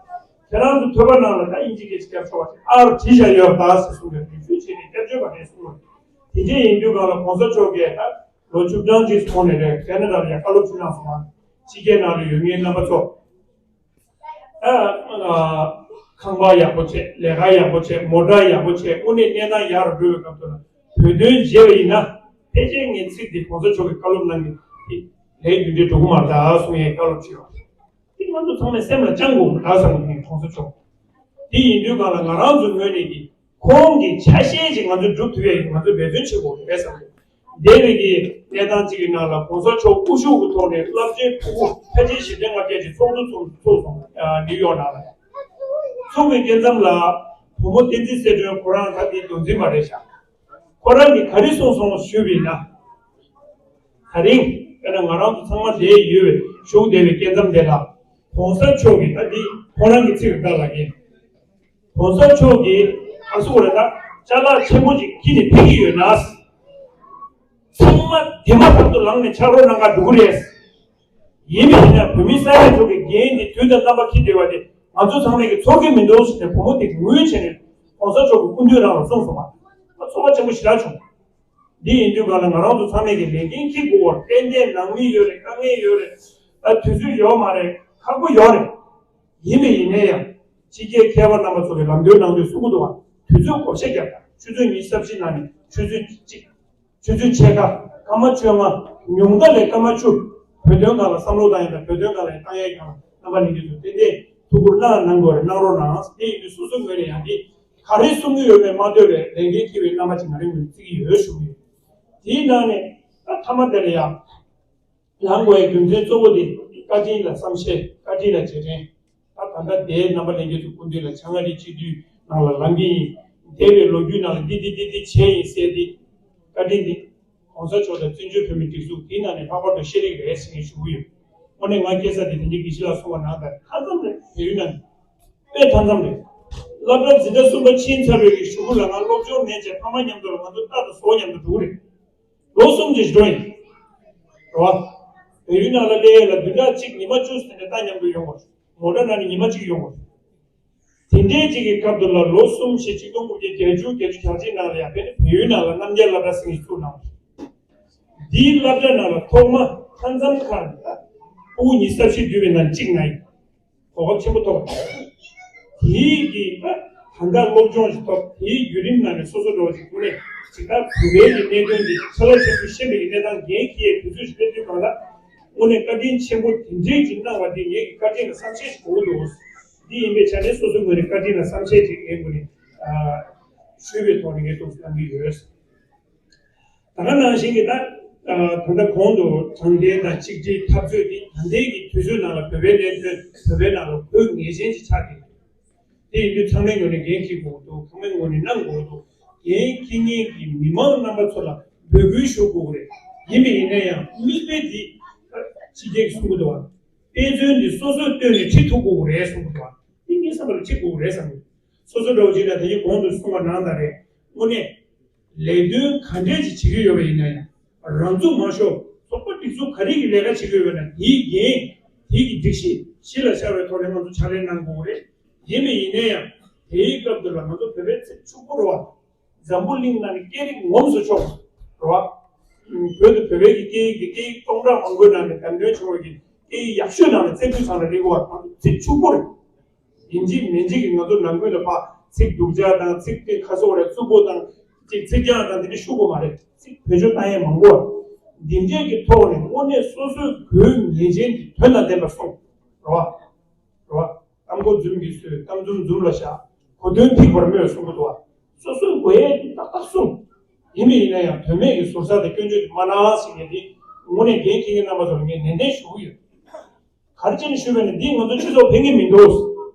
ཁྱེད་རང་ཚོ་ཐོད་པ་ནང་ལ་ད་ཨིན་ཇི་སྐད་ཆ་བརྒྱབ་ཆོག་པ་དེ་ཨར་བྲིས་བཞག་ཡོད་ད་ཟེར་གསུང་གི་ཡོད། དེ་ཚོའི་ཆེད་ནས་སྐྱབས་བཅོལ་བ་རེད་གསུང་གི་ཡོད། དེ་འདྲ་ཡིན་དུས་གང་ལ་གོང་ས་མཆོག་གིས་ད་ལོ་བཅུ་གྲངས་ཅིག་སོང་ནས་རེད། ཁེ་ན་ཌ་ལ་ཡང་བཀའ་སློབ་ཅིག་གནང་སོང་ང་། ཕྱི་རྒྱལ་ནང་ལ་ཡོད་མཁན་རྣམ་པ་ཚོ། ཨ་ཨ་ཁང་པ་ཡག་པོ་བྱས། ལས་ཀ་ཡག་པོ་བྱས། མོ་ཊ་ཡག་པོ་བྱས། དངོས་གནས་གནས་སྟངས་ཡག་རུ་འགྲོ་བའི་སྐབས་དུ་ལ་བོད་དོན་བརྗེད་པ་ཡིན་ན། ཕལ་ཆེར་ངས་ཚིག་འདི་གོང་ས་མཆོག་གིས་བཀའ་སློབ་གནང་གི་འདི་ལས་རྒྱུ་འབྲས་འགྲོ་གི་མ་རེད་ད་གསུང་ཡས་བཀའ་སློབ་བྱས་པ། འདི་ང་ཚོ་ཚང་མས་སེམས་ལ་བཅངས་དགོས་ད་བསམ་གི་གོང་ས་མཆོག་འདི་ཡིན་དུས་གང་ལ་ང་རང་ཚོའི་ངོས་ནས་ཀྱི་ཁོང་གི་ཆ་ཤས་ཅིག་ང་ཚོས་སྒྲུབ་ཐུབ་ཡས་ང་ཚོས་འབད་བརྩོན་བྱེད་དགོས་རེད་བསམ་གི། འདས་པའི་གི་གནས་སྟངས་གཅིག་གི་ནང་ལ་གོང་ས་མཆོག་སྐུ་ཞབས་ཀྱི་ཐོག་ནས་རླབས་ཆེན་ཕྲུ་གུ་ཕལ་ཆེར་བཞི་བརྒྱ་ལྔ་བརྒྱ་ཅིག་ཚོགས་འདུ་ཚོགས་ཚོགས་སོང་། ཨ་ནིའུ་ཡོག་ནང་ལ་ཚོགས་པའི་སྐབས་མཚམས་ལ་བུ་མོ་བསྟན་འཛིན་གསལ་སྒྲོན་ཁོ་རང་ད་དེའི་མདོ་འཛིན་པ་རེད་ཤག་ཁོ་རང་གིས་ག་རེ་གསུངས་སོང་ཞུས་པ་ཡིན་ན། ད་རིང་དཔེར་ན་ང་རང་ཚོ་ཚང་མ་འདིར་ཡོད་པའི་བཞུགས་བསྡད་པའི་སྐབས་མཚམས་དེ་ལ་གོང་ས་མཆོག་གིས་ད་འདི་ཁོ་རང་གི་ཚིག་རེད་ད་ལབ་ཀྱི། གོང་ས་མཆོག་གིས་ཨ་སུ་རེ་ད་ཅ་ལག་ཆེན་པོ་ཅིག་ཁྱེར་ནས་ཕེབས་ཀྱི་ཡོད་ན། ཚང་མ་དེ་མ་ཐག་ཏུ་ལངས་ནས་ཕྱག་རོགས་གནང་ག་འགྲོ་གི་རེད། ཡིན་མིན་ཡིན་ན་བོད་མི་ས་ཡ་དྲུག་གི་འགན་འདི་དུས་དང་རྣམ་པ་འཁྱེར་བསྡད་པ་དེ་ང་ཚོ་ཚང་མས་ཀྱི་ཚོར་གྱི་མི་འདུག་ཟེར་ནས་བུ་མོ་དེ་ངུས་བྱས་ནས་གོང་ས་མཆོག་གི་སྐུ་མདུན་རང་ལ་གསུངས་སོང་བ། ཚོར་བ་ཆེན་པོ་ཞེ་དྲག་བྱུང་། འདི་ཡིན་དུས་གང་ལ་ང་རང་ཚོ་ཚང་མས་ཀྱི་ལས་འགན་འཁྱེར་དགོས་པར་ཏན་ཏན་ནང་མི་ཡོད་རེད། དཀའ་ངལ་ཡོད་རེད། ད་དུས་ཚོད་ཡོད་མ་རེད། ཁག་པོ་ཡོད་རེད། ཡིན་པས་ཡིན་ནའི་ཡང་ཕྱི་རྒྱལ་མཁས་པ་རྣམ་པ་ཚོ་གིས་ལམ་སྟོན་གནང་དུས་གསུང་གི་འདུག་བ། དུས་ཚོད་བགོ་བཤའ་རྒྱབ་དང་ཆུ་ཚོད་ཉི་ཤུ་རྩ་བཞི་ནང་ནས་ཆུ་ཚོད་གཅིག་ཆུ་ཚོད་ཕྱེད་ཀ་སྐར་མ་བཅོ་ལྔ་ཉུང་མཐའ་ལས་སྐར་མ་བཅུ། བོད་དོན་སྒང་ལ་བསམ་བློ་བཏང་ཡས་དང་བོད་དོན་སྒང་ལ་བཏང་ཡས་སྒང་ལ་རྣམ་པ་ལྷན་རྒྱས་ཚོ་ཏན་ཏན་ཐུགས་ཁུར་གནང་གནང་དགོས་རེད། གནང་རོགས་གནང་། དེ་ཡིན་དུས་སོ་སོའི་ངོས་ནས་ཡང་འདི་ག་རེ་གསུང་གི་ཡོད་མེད་མ་ལྟོས་པའི་ལས་འགན་འཁྱེར་བའི་རྣམ་པ་ཅིག་ང་རའི་ངོས་ནས་བརྩི་གི་ཡོད་ཞུ་གི་ཡོད། དེའི་ནང་ནས་ད་མཐའ་མ་དེ་ལ་ཡང་། ལངས་དགོས་པའི་རྒྱུ་མཚན་གཙོ་བོ་དེ་བཀའ་དྲིན་ལ་བསམ་ཤེས། བཀའ་དྲིན་ལ་རྗེས་དྲན། ད་ད་ལྟ་དེའི་རྣམ་པ་ལྷན་རྒྱས་ཚོ་སྐུ་མདུན་ལ་བྱང་ཨ་རིའི་སྤྱི་འཐུས་ནང་ལ་ལངས་ཀྱི་ཡིན། འདས་པའི་ལོ་རྒྱུས་ནང་ལ་འདི་འདི་འདི་འདི་བྱས་ཡིན་ཟེར་ཏེ། བཀའ་དྲིན་དེ་གོང་ས་མཆོག་དང་བཙན་བྱོལ་བོད་མིའི་སྒྲིག་འཛུགས་དེའི་ནང་ནས་ལྷག་པར་དུ་ཤེས་རིག་རེད་ཟེར་ནས་ཞུ་གི་ཡོད། དངོས་གནས་ང་སྐྱེས་ས་དེ་དེ་འདྲའི་དགེ་བཤེས་ལགས་གསུངས་པ་ནང་ལྟར་མཐའ་མཚམས་རེད། བལ་ཡུལ་ནང་དཔེ་མཐའ་མཚམས་རེད། སློབ་གྲྭ་འཛིན་གྲྭ་གསུམ་པ་ཕྱིན་ཚར་བའི་གི་གཞུག་གུ་ལ་ང་སློབ་སྦྱོང་མེད་ཅེས་ཕ་མ་མཉམ་དུ་ལ་ང་ཚོ་རྟ་དང་ཟོག་མཉམ་དུ་འགྲོ་གི་རེད། ལོ་གསུམ་ཅིག་འགྲོ་ཡིན། རེད་བ། བལ་ཡུལ་ནང་ལ་སླེབས་ཡས་ལ་བདུན་ཕྲག་གཅིག་ཉི་མ་བཅུ་ཟིན་ནས་རྟ་མཉམ་དུ་ཡོང་དགོས། མོ་ཊ་ནང་ནས་ཉི་མ་གཅིག་ཡོང་དགོས། དེ་འདྲའི་ཅིག་གི་སྐབས་དུ་ལ་ལོ་གསུམ་བཞི་ཆིག་སྟོང་དགུ་བརྒྱ་བརྒྱད་ཅུ་གྱ་གཅིག་ནང་ལ་ཡང་དཔེར་ན་བལ་ཡུལ་ནང་ལ་རྣམ་རྒྱལ་སློབ་གྲྭ་ཟེར་མཁན་ཞིག་བཙུགས་གནང་བ་རེད། འདིའི་སློབ་གྲྭ་ནང་ལ་ཐོག་མ་མཐའ་མཚམས་ཁག་ནས་ཕྲུ་གུ་ཉི་ཤུ་རྩ་བཞི་བསྡུས་པའི་ནང་གཅིག་ང་ཡིན། གོ་སྐབས་ཆེན་པོ་ཐོབ། དེའི་གི་ད་ད་ལྟ་སློབ་སྦྱོང་ཞིག་ཐོབ། དེའི་བརྒྱུད་རིམ་ནང་ནས་སོ་སོ་འགྲོ་བ་ཞིག་དངོས་གནས་ཇི་ལྟར་བོད་པའི་གི་གནད་དོན་འདི་ཁ་ལག་ཆེན་པོ་ཤེས་པའི་གི་གནས་སྟངས་འགན་འཁྱེར་ཡས་དུས་ཚོད་ཞིག་སླེབས་དུས་གང་ལ་དངོས་གནས་བཀའ་དྲིན་ཆེན་པོ་དེ་འདྲའི་ཅིག་གནང་བ་འདི་ངེད་ཀྱི་བཀའ་དྲིན་ལ་བསམ་ཤེས་ཞིག་དགོས་འདུག་འདི་ཡིན་པའི་ཆ་ནས་སོ་སོའི་ངོས་ནས་བཀའ་དྲིན་ལ་བསམ་ཤེས་ཅིག་ངའི་ངོས་ནས་ཞུས་པའི་ཐོག་ནས་ངས་ཐུགས་སུ་བཏང་གི་ཡོད། ད་ག་ནང་བཞིན་གྱི་ད་ད་ལྟ་གོང་དུ་དྲང་བདེན་དང་ཆིག་སྒྲིལ་འཐབ་རྩོད་འདི་ད་ལྟའི་གི་དུས་ཚོད་ནང་ལ་བོད་པའི་གནད་དོན་བོད་པའི་ནང་ལ་དགོས་ངེས་ཅན་ཅིག་ཆགས་ཀྱི་ཡོད། དེ་ཡིན་དུས་ཚང་མའི་ངོས་ནས་འགན་འཁྱེར་དགོས་འདུག་ཚང་མའི་ངོས་ནས་གནང་དགོས་འདུག་འགན་འཁྱེར་མཁན་གྱི་མི་མང་རྣམ་པ་ཚོ་ལ་འབོད་སྐུལ་ཞུ་དགོས་རེད། ཡིན་པ་ཡིན་ན་ཡང་མིག་དཔེ་འདི་ཕྱི་རྒྱལ་གྱིས་གསུང་གི་འདུག་བ། དཔེ་མཚོན་འདི་སོ་སོས་བཏོན་ནས་ཁྲིད་ཐུབ་དགོས་རེད་གསུང་གི་འདུག་བ། འདི་ངའི་བསམ་པ་ལ་ཁྲིད་དགོས་རེད་བསམ་གི། སོ་སོ་འདྲ་བོ་ཅིག་ལ་དེ་ཡི་གོང་དུ་གསུངས་པ་ནང་ལྟར་རེད། དངོས་གནས། ལས་དོན་ག་འདྲས་ཅིག་བྱེད་ཀྱི་ཡོད་པ་ཡིན་ན་ཡང་། རང་ཚུགས་མ་ཤོར་ཚོགས་པ་སྒྲིག་འཛུགས་ག་རེ་གི་ལས་ཀ་བྱེད་ཀྱི་ཡོད་པ་ན་དེའི་འགན་དེ་གི་སྒྲིག་གཞི་གཞི་ལ་ཤར་བའི་ཐོག་ནས་ང་ཚོ་ཕྱག་ལས་གནང་དགོས་རེད། ཡིན་པ་ཡིན་ན་ཡང་དེའི་སྐབས་དེ་ལ་ང་ཚོ་བོད་པའི་ཚིག་ཕྱུག་པོ་རེད་བ། འཛམ་བུ་གླིང་ནང་ནས་སྐད་རིགས་ངོམས་སུ་ཆོག་རེད་བ། བོད་དུ་བོད་པའི་གི་སྐད་ཡིག་དེ་སྐད་ཡིག་སྟོང་ཕྲག་མང་པོའི་ནང་ནས་གདན་འདྲེན་བྱུང་བའི་གི་སྐད་ཡིག་ཡག་ཤོས་ནང་ནས་རྩེ་ཕུད་ཚང་ལ་སླེབས་ཀྱི་ཡོད་བ། ཚིག་ཕྱུག་པོ་རེད། ཡིན་གཅིག་མིན་གཅིག་གིས་ང་ཚོ་ནང་ཁུལ་ལ་ཕར་ཚིག་སྡུག་ཅག་དང་ཚིག་དེ་ཁ་སོག་རེ་རྩུབ་པོ་དང་ཅིག་ཚིག་རྐྱང་དང་དེ་འདྲ་ཤོད་དགོས་མ་རེད། ཚིག་བེད་སྤྱོད་བཏང་ཡས་མང་པོ་བ། འདི་འདྲས་ཀྱི་ཐོག་ནས་དངོས་གནས་སོ་སོའི་དགོས་ངེས་ཅན་གྱི་དོན་དང་ལྡན་པ་གསུངས། རེད་བ། རེད་བ། གཏམ་མགོ་འཛུམ་གྱིས་བཟོས། གཏམ་འཛུམ་འཛུམ་ལ་བཞག་གོ་དོན་ཐིག་པར་སྨོས་གསུང་གི་འདུག་བ། སོ་སོའི་དགོས་ཡས་དེ་ཏག་ཏག་གསུངས། ཡིན་པ་ཡིན་ན་ཡང་དོན་མེད་ཀྱི་ཟུར་ཟ་དང་སྐྱོན་བརྗོད་དེ་མ་གནང་ཟེར་མཁན་དེ་དངོས་གནས་འགན་འཁྱེར་མཁན་རྣམ་པ་ཚོ་ལ་ངས་ནན་ཏན་ཞུ་གི་ཡོད། ག་རེ་བྱས་ནས་ཞུས་པ་ཡིན་ན་འདིས་ང་ཚོ་སྤྱི་ཚོགས་ཕན་གྱི་མི་འདུག་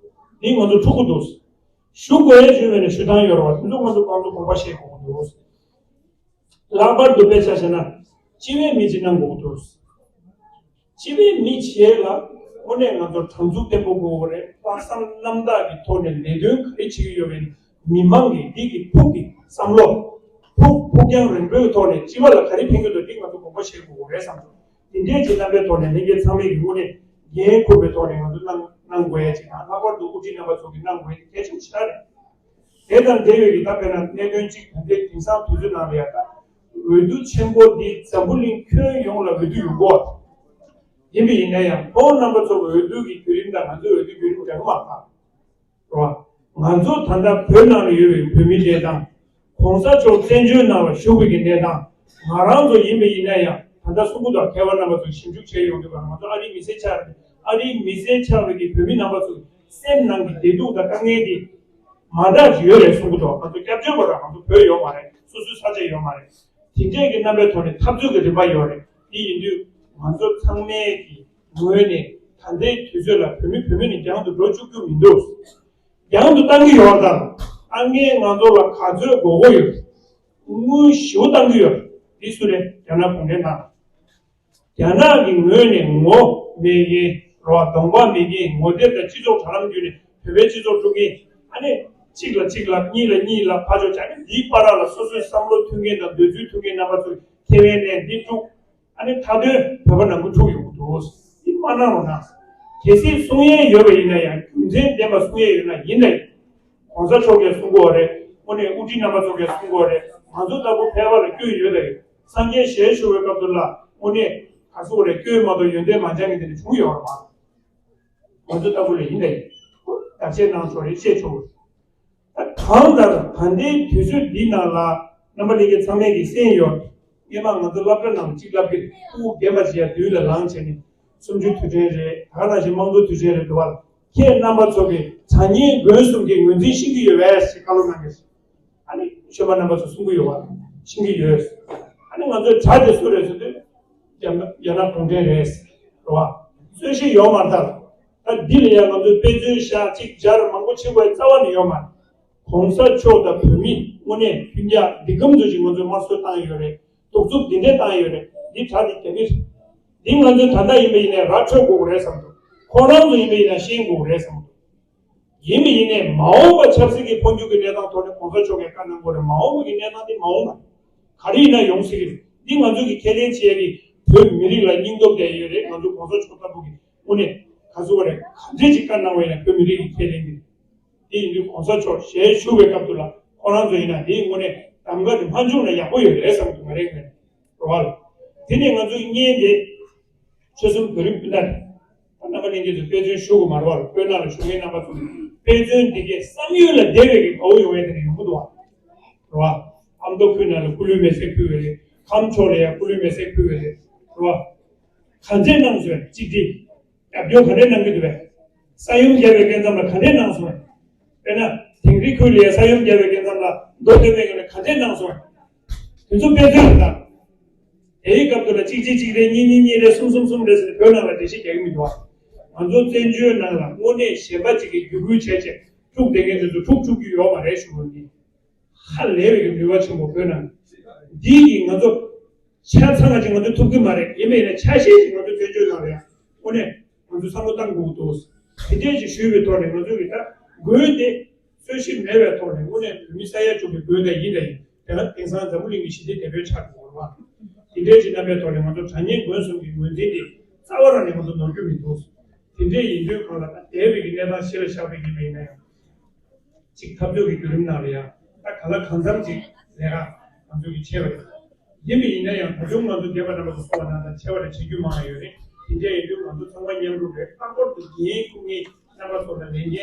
འདིས་ང་ཚོ་འཁྲུག་གི་འདུག་ཞུ་དགོས་ཡ་ཞུས་པ་ཡིན་ན་ཞུ་སྟངས་ཡོད་རེད་བ། དེ་ཚོ་ང་ཚོ་ང་ཚོ་དགོངས་པ་བཞེས་དགོས་ཀྱི་འདུག་ལྷག་པར་དུ་དཔེ་ཆ་བཞག་ན་སྤྱི་པའི་མི་གཅིག་གནང་དགོས་ཀྱི་འདུག་སྤྱི་པའི་མི་བྱས་ལ་དངོས་གནས་ང་ཚོ་དྲང་ཚུགས་བརྟན་པོ་དགོས་ཀྱི་རེད། ལྷག་བསམ་རྣམ་དག་གི་ཐོག་ནས་ལས་དོན་ག་རེ་བྱེད་ཀྱི་ཡོད་པ་ཡིན་ན་མི་མང་གི་འདི་གི་ཕུགས་ཀྱི་བསམ་བློ་ཕུགས་ཕུགས་རྒྱང་རིང་པོའི་ཐོག་ནས་སྤྱི་པ་ལ་ག་རེ་ཕན་གྱི་འདུག་འདི་ང་ཚོ་དགོངས་པ་བཞེས་དགོས་ཀྱི་རེད་བསམ་འདུག་དེ་འདྲའི་ཅིག་རྣམ་པའི་ཐོག་ནས་ལྷན་རྒྱས་ཚང་མས་ཀྱི་དངོས་གནས་འགན་འཁུར་བའི་ཐོག་ནས་ང་ཚོ་གནང་གནང་དགོས་ཡ་ཅིག་དང་། ལྷག་པར་དུ་དབུ་ཁྲིད་རྣམ་པ་ཚོ་གིས་གནང་དགོས་ཡ་དེ་གལ་ཆེན་པོ་ཞེ་དྲག་རེད། དེ་དང་འབྲེལ་བའི་གི་ད་དཔེར་ན་གནད་དོན་གཅིག་ད་ལྟའི་དེང་སང་དུས་ཚོད་ནང་ལ་ཡ་ད་འོས་བསྡུ་ཆེན་པོ་འདི་འཛམ་བུ་གླིང་ཁྱོན་ཡོངས་ལ་འོས་བསྡུ་ཡོང་གི་ཡོད། ཡིན་པ་ཡིན་ན་ཡང་ཁོང་རྣམ་པ་ཚོ་གི་འོས་བསྡུ་གི་བརྒྱུད་རིམ་དང་ང་ཚོའི་འོས་བསྡུ་བརྒྱུད་རིམ་འདྲ་གི་མ་རེད་པ། རེད་བ། ང་ཚོ་ད་ལྟ་བོད་ནང་ལ་ཡོད་པའི་བོད་མིའི་གནས་སྟངས། ༸གོང་ས་མཆོག་བཙན་བྱོལ་ནང་ལ་བཞུགས་པའི་གི་གནས་སྟངས། ང་རང་ཚོ་ཡིན་པ་ཡིན་ན་ཡང་ད་ལྟ་གསུང་གི་འདུག་མཁས་པ་རྣམ་པ་ཚོས་ཞིབ་འཇུག་བྱས་ཡོང་དུས་ང་ཚོ་ཨ་རིའི་མི་སེར་ཆགས་པའི་ཨ་རིའི་མི་སེར་ཆགས་པའི་གི་བོད་མི་རྣམ་པ་ཚོའི་སེམས་ནང་གི་བདེ་སྡུག་དང་དཀའ་ངལ་དེ་མ་འདྲ་ཞིག་ཡོད་རེད་གསུང་གི་འདུག་ང་ཚོ་སྐྱབས་བཅོལ་བ་ར་ང་ཚོ་བོད་ཡོད་མ་རེད། སོ་སོའི་ས་ཆ་ཡོད་མ་རེད། དེ་འདྲས་ཀྱི་རྣམ་པའི་ཐོག་ནས་འཐབ་རྩོད་ཀྱི་རིམ་པ་ཡོད་རེད། དེ་ཡིན་དུས་ང་ཚོ་ཚང་མས་ཀྱི་ངོས་ནས་ད་ལྟའི་དུས་ཚོད་ལ་བོད་མི་བོད་མི་ནས་རྒྱང་དུ་འགྲོ་བཅུག་རྒྱུ་མི་འདུག་རྒྱང་དུ་བཏང་གི་ཡོད་པ་དང་། བཏང་མཁན་ང་ཚོ་ལ་ག་ཚོད་དགོས་མཁོ་ཡོད། དངུལ་ཞེ་པོ་བཏང་གི་ཡོད། འདི་སུ་རེད། རྒྱ་ནག་གུང་ཁྲན་ཏང་། རྒྱ་ནག་གི་ངོས་ནས་ངོ་མེད་མཁན་རོ། གདོང་པ་མེད་མཁན། ངོ་དེབ་དང་སྤྱི་ཚོགས་དྲ་ལམ་བརྒྱུད་ནས་བོད་པའི་སྤྱི་ཚོགས་དཀྲུག་མཁན། ཨ་ནི་གཅིག་ལ་གཅིག་ལ་གཉིས་ལ་གཉིས་ལ་ཕར་ཕྱོགས་བྱ་མཁན་འདིའི་བར་ལ་སོ་སོའི་བསམ་བློ་མཐུན་མཁན་དང་འདོད་ཚུལ་མཐུན་མཁན་རྣམ་པ་ཚོས་ཁེ་ཕན་ལེན་འདི་དཀྲུག་ཨ་ནི་མཐའ་དོན་བོད་པ་ནང་ཁུལ་འཁྲུག་ཡོང་གི་འདུག་འདི་མ་གནང་རོགས་གནང་། གལ་སྲིད་གསུང་ཡས་ཡོད་པ་ཡིན་ན་ཡང་རྒྱུ་མཚན་ལྡན་པ་གསུང་ཡས་ཡོད་ན་ཡིན་ད་ཡིན། ༸གོང་ས་མཆོག་གིས་གསུང་གི་ཡོད་རེད། དངོས་གནས་དབུ་ཁྲིད་རྣམ་པ་ཚོ་གིས་གསུང་གི་ཡོད་རེད། ང་ཚོ་ལྟ་བུ་ཕལ་པ་ལ་སྐྱོན་ཡོད་ད་ཡོད། སངས་རྒྱས་ཞལ་བཞུགས་པའི་སྐབས་དུ་ལ་དངོས་གནས་ག་ཚོད་རེད། སྐྱོན་མ་གཏོགས་ཡོན་ཏན་མ་སྦྱངས་མཁན་དེ་འདྲ་བྱུང་ཡོད་རེད་མ། ང་ཚོ་ལྟ་བུ་ལ་ཡིན་ད་ཡིན། བརྟག་དཔྱད་གནང་ཆོག་རེད། བཤད་ཆོག་རེད། ད་གང་ལྟར་ད་ལྟའི་དུས་ཚོད་འདི་ནང་ལ་རྣམ་པ་ལྷན་རྒྱས་ཚང་མས་ཀྱི་གསན་ཡོད། སྔས་མ་ང་ཚོ་སློབ་གྲྭ་ནང་གཅིག་བསླབ་ཀྱི་ཕྲུ་གུ་རྒན་པ་ཞིག་ཡ་དུས་ལ་ལངས་བྱས་ནས་གསུམ་བཅུ་དུས་དྲན་རེད། ད་ག་ནང་བཞིན་དམངས་གཙོ་དུས་དྲན་རེད་འདུག་བ། ཁྱེད་རྣམ་པ་ཚོ་གི་དྲ་བརྙན་མགོན་གསུམ་གྱི་ངོས་འཛིན་ཤེས་ཀྱི་ཡོད་པས་ཞེས་བཀའ་སློབ་གནང་གི། ཨ་ནི་ཆོས་པ་རྣམ་པ་ཚོ་གསུང་གི་ཡོད་བ། ཤེས་ཀྱི་ཡོད། ཨ་ནི་ང་ཚོའི་དྲ་དེ་སུ་རེད་ཟེར་དུས་རྒྱ་ནག་རྒྱ་ནག་གུང་ཁྲན་རེད། རེད་བ། རྩོད་གཞི་ཡོད་མ་རེད་ད། ད་འདི་ལ་ཡང་ང་ཚོས་དཔེ་མཚོན་བཞག་གཅིག་སྦྱར་མང་པོ་བྱེད་དགོས་རྩ་བ་ནས་ཡོད་མ་རེད། ༸གོང་ས་མཆོག་དང་བོད་མི་དངོས་གནས་མཐུན་རྐྱང་འདི་གམ་ཚོད་ཅིག་ང་ཚོས་དམར་གསོད་བཏང་ཡོད་རེད། གདུག་རྩུབ་འདི་འདྲས་བཏང་ཡོད་རེད། འདི་དྲ་འདི་རྒྱ་མི་རེད། འདི་ང་ཚོས་ད་ལྟ་ཡིན་པ་ཡིན་ནའི་ར་འཕྲོད་དགོས་རེད་བསམ་འདུག་ཁོ་རང་ཚོ་ཡིན་པ་ཡིན་ན་ཤེས་དགོས་རེད་བསམ་འདུག་ཡིན་པ་ཡིན་ནའི་མ་འོངས་པ་ཆབ་སྲིད་ཀྱི་འཕོ་འགྱུར་གྱི་གནས་སྟངས་ཐོག་ནས་༸གོང་ས་མཆོག་གིས་བཀའ་གནང་དགོས་རེད། མ་འོངས་པ་གི་གནས་སྟངས་འདི་མ་འོངས་པ་ག་རེ་ཡིན་ན་ཡོང་སྲིད་ཀྱི་རེད། འདི་ང་ཚོ་གི་ཁས་ལེན་བྱས་ཀྱི་བོད་མི་རིགས་ལ་སྙིང་སྟོབས་ལྡན་ཡོད་རེད། ང་ཚོ་༸གོང་ས་མཆོག་ལྟ་བུ་གི་དངོས་གནས་ག་ཚོད་བ་རེད། ག་འདྲས་ཅིག་བཀའ་གནང་བ་ཡིན་ན་བོད་མི་རིགས་ཀྱི་ཁས་ལེན་གྱི་རེད། དེ་ཡིན་དུས་༸གོང་ས་མཆོག་ཞལ་བཞུགས་པའི་སྐབས་དུ་ལ་ཁོ་རང་ཚོ་ཡིན་ན་དེའི་དངོས་གནས་གདམ་ག་དེ་མ་འཇུག་ན་ཡག་པོ་ཡོད་རེད་བསམ་གྱི་ང་རེ་ངོས་ནས་རེད་བ། དེ་ནས་ང་ཚོའི་བརྙན་དེ། ཆོལ་གསུམ་བོད་རིགས་སྤུན་ཟླ། རྣམ་པ་ལྷན་རྒྱས་ཚོས་དཔེ་མཚོན་ཞུ་དགོས་མ་རེད་བ། བོད་ནང་ལ་བཞུགས་མཁན་རྣམ་པ་ཚོས་དཔེ་མཚོན་འདི་གས་བསམ་ཡུལ་ལ་བདེ་བའི་གི་དགའ་བོ་ཡོང་ཡས་དེ་འདྲ་ཡོང་གི་འདུག་བ། རེད་བ། ཨ་མདོ་ཁུལ་ནང་ལ་སྐུ་ལུས་མེ་སྲེག་ཕུལ་བ་རེད། ཁམས་ཕྱོགས་ལ་ཡང་སྐུ་ལུས་མེ་སྲེག་ཕུལ་བ་རེད། རེད་བ། ག་ཚད་གནང་སོང་། གཅིག་སྒྲིལ། རྒྱབ་སྐྱོར་ག་འདྲས་གནང་གི་འདུག་བས། ས་ཡོམ་བརྒྱབ་པའི་སྐབས་མཚམས་ལ་ག་འདྲས་གནང་སོང་། དཔེར་ན། དིང་རི་ཁུལ་ལ་ཡང་ས་ཡོམ་བརྒྱབ་པའི་སྐབས་མཚམས་ལ་མདོ་སྟོད་སྨད་ཀྱི་ནང་ག་འདྲས་གནང་སོང་། དེ་ཚོ་དཔེ་མཚོན་དང་། དེའི་སྐབས་དུ་ལ་གཅིག་གཅིག་གཅིག་རེ་གཉིས་གཉིས་གཉིས་རེ་གསུམ་གསུམ་གསུམ་རེ་ཟེར་ནས་བོད་ནང་ལ་འགྲེལ་བཤད་རྒྱག་གི་མི་འདུག་བ། ང་ཚོ་བཙན་བྱོལ་ནང་ལ་དངོས་གནས་གཞན་པ་གཅིག་གིས་བརྒྱུད་སྐུལ་བྱས་བྱས་ དཀྲུག་བསྡད་མཁན་དེ་ཚོ་དཀྲུག་བཅུག་རྒྱུ་ཡོད་མ་རེད་ཞུ་བ་ནི། ཧ་ལས་པའི་གི་ནུས་པ་ཆེན་པོ་བོད་ནང་། འདིའི་གི་ང་ཚོ་ཆ་ཚང་ཅིག་ང་ཚོ་ཐུབ་ཀྱི་མ་རེད། ཡིན་པས་ན་ཆ་ཤས་ཅིག་ང་ཚོ་བཙན་བྱོལ་ནང་ལ་ཡང་དངོས་གནས་ང་ཚོ་བསམ་བློ་བཏང་དགོས་ཀྱི་འདུག་དེ་འདྲས་ཅིག་ཞུས་པའི་ཐོག་ནས་ང་ཚོ་གི་ད་དགོས་དེ་རྩོད་གཞི་མེད་པའི་ཐོག་ནས་དངོས་གནས་བོད་མི་ས་ཡ་དྲུག་གི་དགོས་དེ་ཡིན་དེ་ཡིན། དེ་ལ་དེང་སང་འཛམ་བུ་གླིང་གི་ཞི་བདེ་དེ་བས་ཆགས་དགོས་རེད་བ། དེ་འདྲས་ཅིག་རྣམ་པའི་ཐོག་ནས་ང་ཚོ་དྲ་བརྙན་མགོན་གསུམ་གྱི་ངོས་འཛིན་དེ་རྩ་བ་རང་ནས་ང་ཚོ་ནོར་རྒྱུ་མི་འདུག་དེ་འདྲས་ཡིན་དུས་གང་ལ་ད་འདས་པའི་གི་གནས་སྟངས་གཞི་ལ་བཞག་པའི་གི་མིན་ན་ཡང་། གཅིག་འཐབ་རྩོད་ཀྱི་བརྒྱུད་རིམ་ནང་ལ་ཡང་ད་ག་ལ་གང་འཚམ་ཅིག་ལས་ཀ་ང་ཚོ་གིས་བྱས་པ་རེད། ཡིན་པ་ཡིན་ན་ཡང་ད་དུང་ང་ཚོ་སྡེ་པ་རྣམ་པ་ཚོ་གསུང་བ་ནང་ལྟར་བྱས་པ་རེད། བྱེད་རྒྱུ་མང་ཡོད་རེད། དེ་འདྲ་ཡིན་དུས་ང་ཚོ་ཚང་མ་མཉམ་རུབ་རེད། ལྷག་པར་དུ་འགན་འཁུར་མཁན་རྣམ་པ་ཚོ་ལ་ལས་འགན་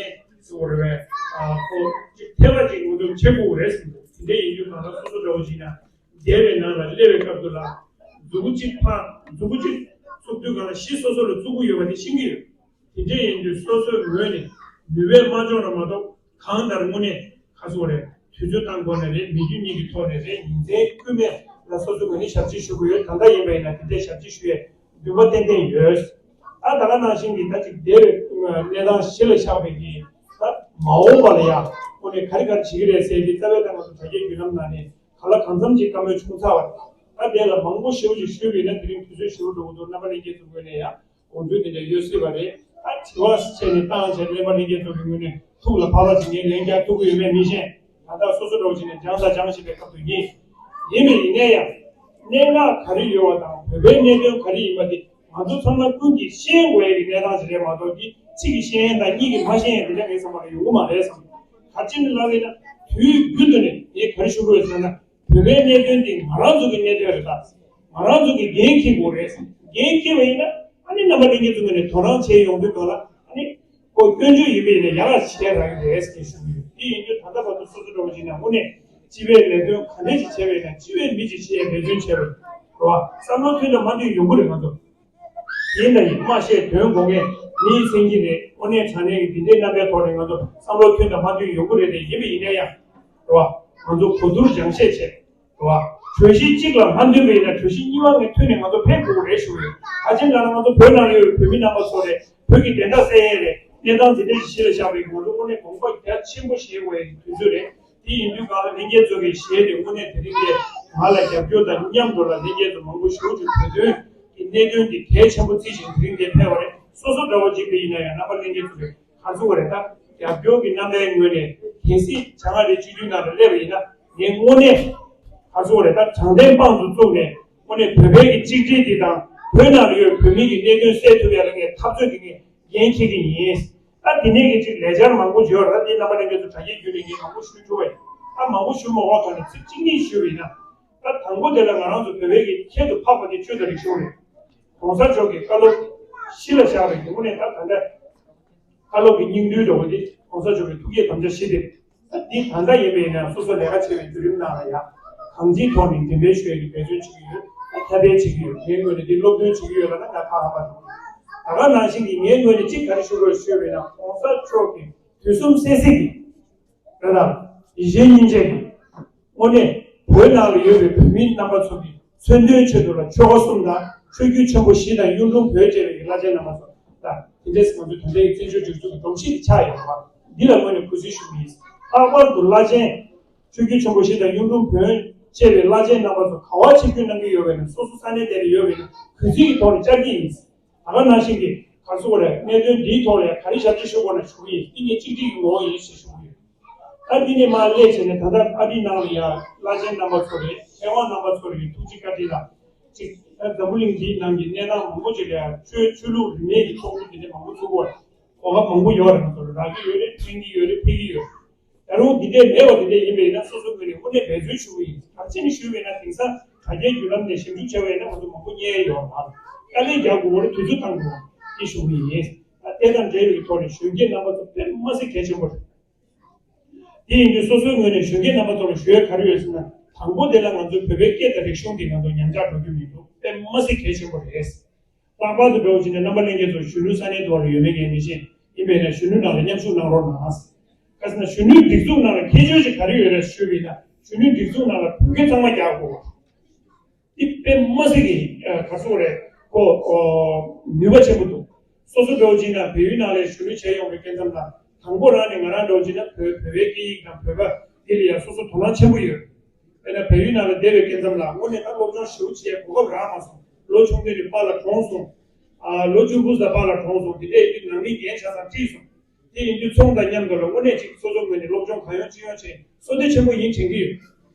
ཟེར་བ་རེད་བས། ཨ་ཁོ་ཅིག་ཐེ་བ་ཅིག་ང་ཚོ་བྱེད་དགོས་རེད་ཟེར་འདུག་དེ་འདྲ་ཡིན་དུས་ང་ཚོ་སོ་སོ་འདྲ་བོ་ཞིག་ན་སྡེ་བའི་ནང་ལ་སླེབས་པའི་སྐབས་དུ་ལ་མཛུ་གུ་གཅིག་འཕངས་མཛུ་གུ་གཅིག་བཙུགས་དུས་གང་ལ་གཞི་སོ་སོ་ལ་བཙུགས་ཀྱི་ཡོད་པ་དེ་ཤེས་ཀྱི་ཡོད། དེ་འདྲ་ཡིན་དུས་སོ་སོའི་ངོས་ནས་ནུས་པས་མ་འཇོག་ན་མ་གཏོགས་གང་ལྟར་དངོས་གནས་ཁ་སོ་རེད། དུས་ཚོད་བཏང་དགོས་ན་རེད། མི་རྒྱུ་གཉིས་ཀྱི་ཐོག་ནས་རེད། ཉིན་མཚན་དཀྱུས་མས་ལ་སོ་སོའི་ངོས་ནས་ཞབས་ཕྱི་ཞུ་དགོས་ཡོད། ད་ལྟ་ཡིན་པ་ཡིན་ན་དེ་འདྲའི་ཞབས་ཕྱི་ཞུ་ཡས་འདུན་པ་ཏན་ཏན་ཡོད། ད་ད་ག་ནང་བཞིན་གྱི་ད་ཅིག་འདས་པའི་གནས་སྟངས་གཞི་ལ་བཞག་པའི་གི་ད་མ་འོངས་པ་ལ་ཡང་དངོས་གནས་ག་རེ་ག་རེ་བྱེད་ཀྱི་རེད་ཟེར་གྱི་རྩ་བའི་ད་ང་ཚོ་དྲ་རྒྱའི་བརྒྱུད་ལམ་ནང་ནས་ག་ལ་གང་འཚམ་ཅིག་བཀའ་མོལ་བྱུང་ཚར་བ་རེད། ད་དེ་ལ་མང་པོ་ཞེ་པོ་ཅིག་ཞུས་པ་ཡིན་ན་དེ་རིང་དུས་ཚོད་ཞེ་པོ་འགྲོ་གི་འདུག་རྣམ་པ་ལྷན་རྒྱས་ཚོའི་ངོས་ནས་ཡང་། དགོངས་ཚུལ་དེ་འདྲ་ཡོད་སྲིད་པ་རེད། ད་དྲི་བ་བྱས་ནས་བཏང་བྱས་ནས་མ་ལྷན་རྒྱས་ཚོ་གི་ངོས་ནས་ཐུགས་ལ་བབས་པ་ཅིག་ངས་ལན་རྒྱག་ཐུབ་ཀྱི་ཡོད་མེད་མི་ཤེས། ད་ལྟ་སོ་སོ་འདྲ་བོ་བྱས་ནས་སྦྱངས་དང་སྦྱང་བཞིན་པའི་སྐབས་སུ་ཡིན། ཡིན་པ་ཡིན་ནའི་ཡང་། གནད་འགག་ག་རེ་ཡོད་པ་དང་བོད་པའི་གནད་དོན་ག་རེ་ཡིན་པ་དེ་ང་ཚོ་ཚང་མ་ཀུན་གྱིས་ཤེས་དགོས་ཡ་གི་གནས་སྟངས་ཤིག་རེད་མ་གཏོགས་ཀྱི་གཅིག་གིས་ཤེས་ཡ་དང་གཉིས་ཀྱིས་མ་ཤེས་ཡ་དེ་འདྲ་ངའི་བསམ་པ་ལ་ཡོང་གི་མ་རེད་བསམ། ག་ཅི་ནས་ལབ་ཡིན་ན་དུས་རྒྱུན་དུ་ནས་ངས་ག་རེ་ཞུ་དགོས་ཟེར་ན། བོད་པའི་གནད་དོན་འདི་ང་རང་ཚོ་གི་གནད་དོན་རེད་ད། ང་རང་ཚོ་གི་འགན་འཁྱེར་དགོས་རེད། འགན་འཁྱེར་བ་ཡིན་ན་ཨ་ནི་རྣམ་པ་ལྷན་རྒྱས་ཚོ་ངོས་ནས་དོ་སྣང་བྱས་ཡོང་དུས་གང་ལ་ཨ་ནི་ཁོ་སྐྱོན་བརྗོད་ཡིན་པ་ཡིན་ན་ཡག་ལ་བྱས་རག་གི་རེད་ཟེར་ཞུ་གི་ཡོད། དེ་ཡིན་དུས་ད་ལྟ་བར་དུ་སོ་སོ་འདྲ་བོ་ཞིག་ན་དངོས་གནས་སྤྱི་པའི་ལས་དོན་ག་འདྲས་ཞིག་བྱས་པ་ཡིན་ན་སྤྱི་པའི་མི་ཞིག་བྱེད་ཡའི་འབད་བརྩོན་བྱས་པ་རེད་བ། བསམ་བློ་མཐུན་དང་མ་མཐུན་ཡོང་གི་རེད་ང་ཚོ། ཡིན་ན་ཡིན་མ་ཤེས་དོན་གོ་ངེས་མི་ཡི་མཚན་གྱི་རེད། དངོས་གནས་དྲང་གནས་ཀྱི་འདི་འདྲའི་རྣམ་པའི་ཐོག་ནས་ང་ཚོ་བསམ་བློ་མཐུན་དང་མ་མཐུན་ཡོང་གི་རེད་དེ་ཡིན་པ་ཡིན་ན་ཡང་། རེད་བ། ང་ཚོ་གོ་བསྡུར་སྦྱང་བཤད་བྱས། རེད་བ། གྲོས་གཞི་གཅིག་ལ་མ་མཐུན་པ་ཡིན་ན་གྲོས་གཞི་གཉིས་པ་ངས་མཐུན་ནས་ང་ཚོ་ཕེབས་དགོས་རེད་ཞུ་རེད། ད་ཅིག་ལ་ང་ཚོ་བོད་ནང་ཡོད་བོད་མི་རྣམ་པ་ཚོ་རེད། བོད་ཀྱི་བདེན་མཐའ་གསལ་ཡས་རེད། གནས་སྟངས་འདི་འདྲའི་གཞི་ལ་བཞག་པའི་ང་ཚོ་དངོས་གནས་དགོངས་པ་རྒྱ་ཆེན་པོ་བཞེས་དགོས་ཡ་གི་དུས་ཚོད་རེད། དེ་ཡིན་དུས་གང་ལ་ལྷན་རྒྱས་ཚོ་གིས་གཞས་དེ་དངོས་གནས་དེ་རིང་འདིར་ང་ལ་རྒྱབ་སྐྱོར་དང་མཉམ་དུ་ལ་ལྷན་རྒྱས་ཚོ་མང་པོ་ཞེ་པོ་ཅིག་བོད་དོན་གྱི་གནད་དོན་འདི་གལ་ཆེན་པོ་བརྩིས་ཤིང་དེ་རིང་འདིར་ཕེབས་པ་རེད། སོ་སོ་འདྲ་བོ་ཅིག་དེ་ཡིན་ན་ཡང་རྣམ་པ་ལྷན་རྒྱས་ཚོ་གིས་ག་ཚོད་རེད་ད་རྒྱབ་སྐྱོར་གྱི་རྣམ་པའི་ངོས་ནས་གལ་སྲིད་བྱ་ང་རེ་སྤྱི་འཐུས་ནང་ལ་སླེབས་པ་ཡིན་ན་ངས་དངོས་གནས་ག་ཚོད་རེད་ད་དྲང་བདེན་དཔང་དུ་བཙུགས་ནས་དངོས་གནས་བོད་པའི་གི་གཅིག་སྒྲིལ་འདི་དང་བོད་ནང་ལ་ཡོད་བོད་མི་གི་གནད་དོན་སེལ་ཐུབ་ཡ་ལ་ངས་འཐབ་རྩོད་ཀྱི་ངས་འགན་འཁྱེར་གྱི་ཡིན། ད་དེ་ནས་ཀྱི་ཅིག་ལས་འཆར་མང་པོ་ཡོད་ར། དེ་རྣམ་པ་ལྷན་རྒྱས་ཚོ་དྲ་རྒྱའི་བརྒྱུད་ནས་ངས་མང་པོ་ཞུ་ཐུབ་པ་ཡིན། ད་མང་པོ་ཞུ་མ་དགོས་ཐོག་ནས་ཚིག་གཅིག་གཉིས་ཞུས་པ་ཡིན་ན། ད་དང་པོ་དེ་ལ་ང་རང་ཚོ་བོད་པའི་གི་ཁྱད་དུ་འཕགས་པ་དེ་ཆོས་དང་རིག་གཞུང་རེད། ༸གོང་ས་མཆོག་གི་བཀའ་སློབ་གཞི་ལ་བཞག་པའི་གི་དངོས་གནས་ད་ད་ལྟ་བཀའ་སློབ་ཀྱི་སྙིང་དོན་འདྲ་བོ་དེ་༸གོང་ས་མཆོག་གི་ཐུགས་བསྐྱེད་དམ་བཅའ་བཞི་དེ། ད་འདི་ད་ལྟ་ཡིན་པ་ཡིན་ན་སོ་སོ་ལས་ཀ་བྱེད་པའི་བརྒྱུད་རིམ་ནང་ལ་ཡང་གང་ཅིའི་ཐོག་ནས་འགྲེམས་སྤེལ་ཞུ་ཡ་གི་འབད་བརྩོན་བྱེད་ཀྱི་ཡོད། ད་ཁྱབ་སྤེལ་བྱེད་ཀྱི་ཡོད། ངའི་ངོས་ནས་འདི་སློབ་སྟོན་བྱེད་ཀྱི་ཡོད་ལབ་ན་ང་ཁ་ཧ་པ་འདུག་ད་ག་ནང་བཞིན་གྱི་ངའི་ངོས་ནས་གཅིག་ག་རེ་ཞུ་དགོས་ཞུས་པ་ཡིན་ན་༸གོང་ས་མཆོག་གི་དུས་གསུམ་གསན་གཟིགས་ཀྱི་རེད་ལ། ཡིད་ཆེས་སྙིང་རྗེ་གི་དངོས་གནས་བོད་ནང་ལ་ཡོད་པའི་བོད་མི་རྣམ་པ་ཚོ་གི་མཚོན་དོན་ཆེད་དུ་ལ་ཆོལ་ཁ་གསུམ་དང་ཆོས་བརྒྱུད་ཆེན་པོ་བཞི་དང་གཡུང་དྲུང་བོན་བཅས་པའི་བླ་ཆེན་རྣམ་པ་ཚོ་དང་དེ་འདྲས་ང་ཚོའི་ད་ལྟའི་བཙན་བྱོལ་སྒྲིག་འཛུགས་ཀྱི་སྒྲོམ་གཞི་དེ་ཆགས་ཡོད་པ་འདི་ལ་དངོས་ནས་གུས་བརྩི་ཞུ་གི་ཡིན། ལྷག་པར་དུ་བླ་ཆེན་ཆོས་བརྒྱུད་ཆེན་པོ་བཞི་དང་གཡུང་དྲུང་བོན་བཅས་པའི་བླ་ཆེན་རྣམ་པ་ཚོ་ག་བ་ཆིབས་བསྒྱུར་གནང་གི་ཡོད་པ་ཡིན་ན་སོ་སོ་ས་གནས་དེ་ལ་ཡོད་པ་ཡིན་ན་གུས་བརྩི་གི་ཐོག་ནས་བཅར་གྱི་ཡིན། ད་ག་ནང་བཞིན་གྱི་ག་ཚོད་རེད། གནད་དོན་འདིའི་ཐོག་ལ་ག་རེ་ཞབས་ཕྱི་ཞུ་དགོས་ན་ཞུ་གི་ཡིན། འདི་ངས་གཅིག་སྒྲིལ་གྱི་ངོ་བོ་ཡིན་ཞེས་ཞུ་གི་ཡོད། ད་འདི་ནས་མར་སླེབས་བྱས་ནས་ད་ལྟ་ཨ་རིའི་ནང་ལ་ཡང་བླ་ཆེན་རྣམ་པ་ཚོ་རེད། མཁས་དབང་རྣམ་པ་ཚོ་རེད། ཐུགས་རྗེ་བཀའ་དྲིན་ལ་ཅིག་ད་འཛམ་བུ་གླིང་འདིའི་ནང་གི་གནས་སྟངས་མང་པོ་ཅིག་ལ་ཡང་ཆོས་ཆོས་ལུགས་རིས་མེད་ཀྱི་ཚོགས་འདུ་འདི་འདྲ་མང་པོ་ཚུགས་པ་གོ་སྐབས་མང་པོ་ཡོད་རེད། ང་ཚོ་ལ་རག་གི་ཡོད་རེད། ཕན་གྱི་ཡོད་རེད། ཕེབས་ཀྱི་ཡོད། ད་རུང་འདི་འདྲའི་མེད་པ་འདི་འདྲ་ཡིན་པ་ཡིན་ན་སོ་སོའི་ངོས་ནས་དངོས་གནས་འབད་བརྩོན་ཞུ་གི་ཡིན། ག་རེ་བྱས་ནས་ཞུས་པ་ཡིན་ན་དེང་སང་དྲ་རྒྱའི་བརྒྱུད་ལམ་ནས་ཞིབ་འཇུག་བྱས་པ་ཡིན་ན་ང་ཚོ་མང་པོ་རྙེད་ཡོད་མ་རེད། དཀའ་ལས་རྒྱག་དགོས་པ་རེད། དུས་ཚོད་བཏང་དགོས་པ་འདི་ཞུ་གི་ཡིན། ད་དེ་དང་འབྲེལ་བའི་ཐོག་ནས་གཞོན་སྐྱེས་རྣམ་པ་ཚོ་དཔེ་མ་སྲིད་གལ་ཆེན་པོ་རེད། དེ་ཡིན་དུས་སོ་སོའི་ངོས་ནས་གཞོན་སྐྱེས་རྣམ་པ་ཚོ་ལ་ཞུ་ཡ་ག་རེ་ཡོད་ཟེར་ན། དང་པོ་དེ་ལ་ང་ཚོའི་བོད་པའི་སྐད་དང་རིག་གཞུང་འདི་ང་ཚོ་ཉམས་ཆག་འགྲོ་རྒྱུ་མི་འདུག་དཔེ་མ་སྲིད་གལ་ཆེན་པོ་རེད། ལྷག་པར་དུ་འགྲོ་བ་ཅིག་ནས་རྣམ་པ་ལྷན་རྒྱས་ཚོ་གཞོན་ནུ་ས་གནས་དུ་བ་ལ་ཡོད་མེད་ངས་མི་ཤེས། ཡིན་པས་ན་གཞོན་ནུ་ནང་ལ་མཉམ་ཞུགས་གནང་རོགས་གནང་། ག་ཟེར་ན་གཞོན་ནུའི་སྒྲིག་འཛུགས་ནང་ལ་ཁྱད་ཆོས་ཅིག་ག་རེ་ཡོད་རེད་ཞུས་པ་ཡིན་ན་གཞོན་ནུའི་སྒྲིག་འཛུགས་ནང་ལ་བོད་སྐད་གཙང་མ་རྒྱག་དགོས། འདི་དཔེ་མ་སྲིད་ཀྱི་ག་ཟེར་དགོས་རེད། ཁོ་ནུས་པ་ཆེན་པོ་འདུག་སོ་སོ་འགྲོ་བ་ཅིག་ན་བལ་ཡུལ་ནང་ལ་གཞོན་ནུ་བྱས་ཡོང་བའི་སྐབས་ཙམ་ལ། དང་པོ་རང་ནས་ང་རང་འདྲ་བོ་བྱས་ན་བོད་བོད་པའི་སྐད་ཡིག་དང་བོད་པ་དེ་ལ་ཡང་སོ་སོ་དོ་སྣང་ཆེན་པོ་ཡོད། དཔེར་ན་བལ་ཡུལ་ནང་ལ་བསྡད་པའི་སྐབས་ཙམ་ལ་དངོས་གནས་ད་སློབ་སྦྱོང་ཞེ་པོ་བྱེད་ཡ་གོ་སྐབས་རག་མ་སོང་། ལོ་ཆུང་དུས་ནས་པཱ་ལགས་གྲོངས་སོང་། ཨ་ལོ་བཅུ་དགུ་ཙམ་པཱ་ལགས་གྲོངས་སོང་། དེ་འདྲ་ཡིན་དུས་ནང་མི་རྒན་ཆ་ཚང་ཁྲིད་སོང་། དེ་ཡིན་དུས་ཚོང་དང་མཉམ་དུ་ལ་དངོས་གནས་ཅིག་སོ་སོའི་ངོས་ནས་སློབ་སྦྱོང་གང་ཡོང་ཅི་ཡོང་བྱས་བསོད་བདེ་ཆེན་པོ་ཡིན་དྲན་གྱི་ཡོད།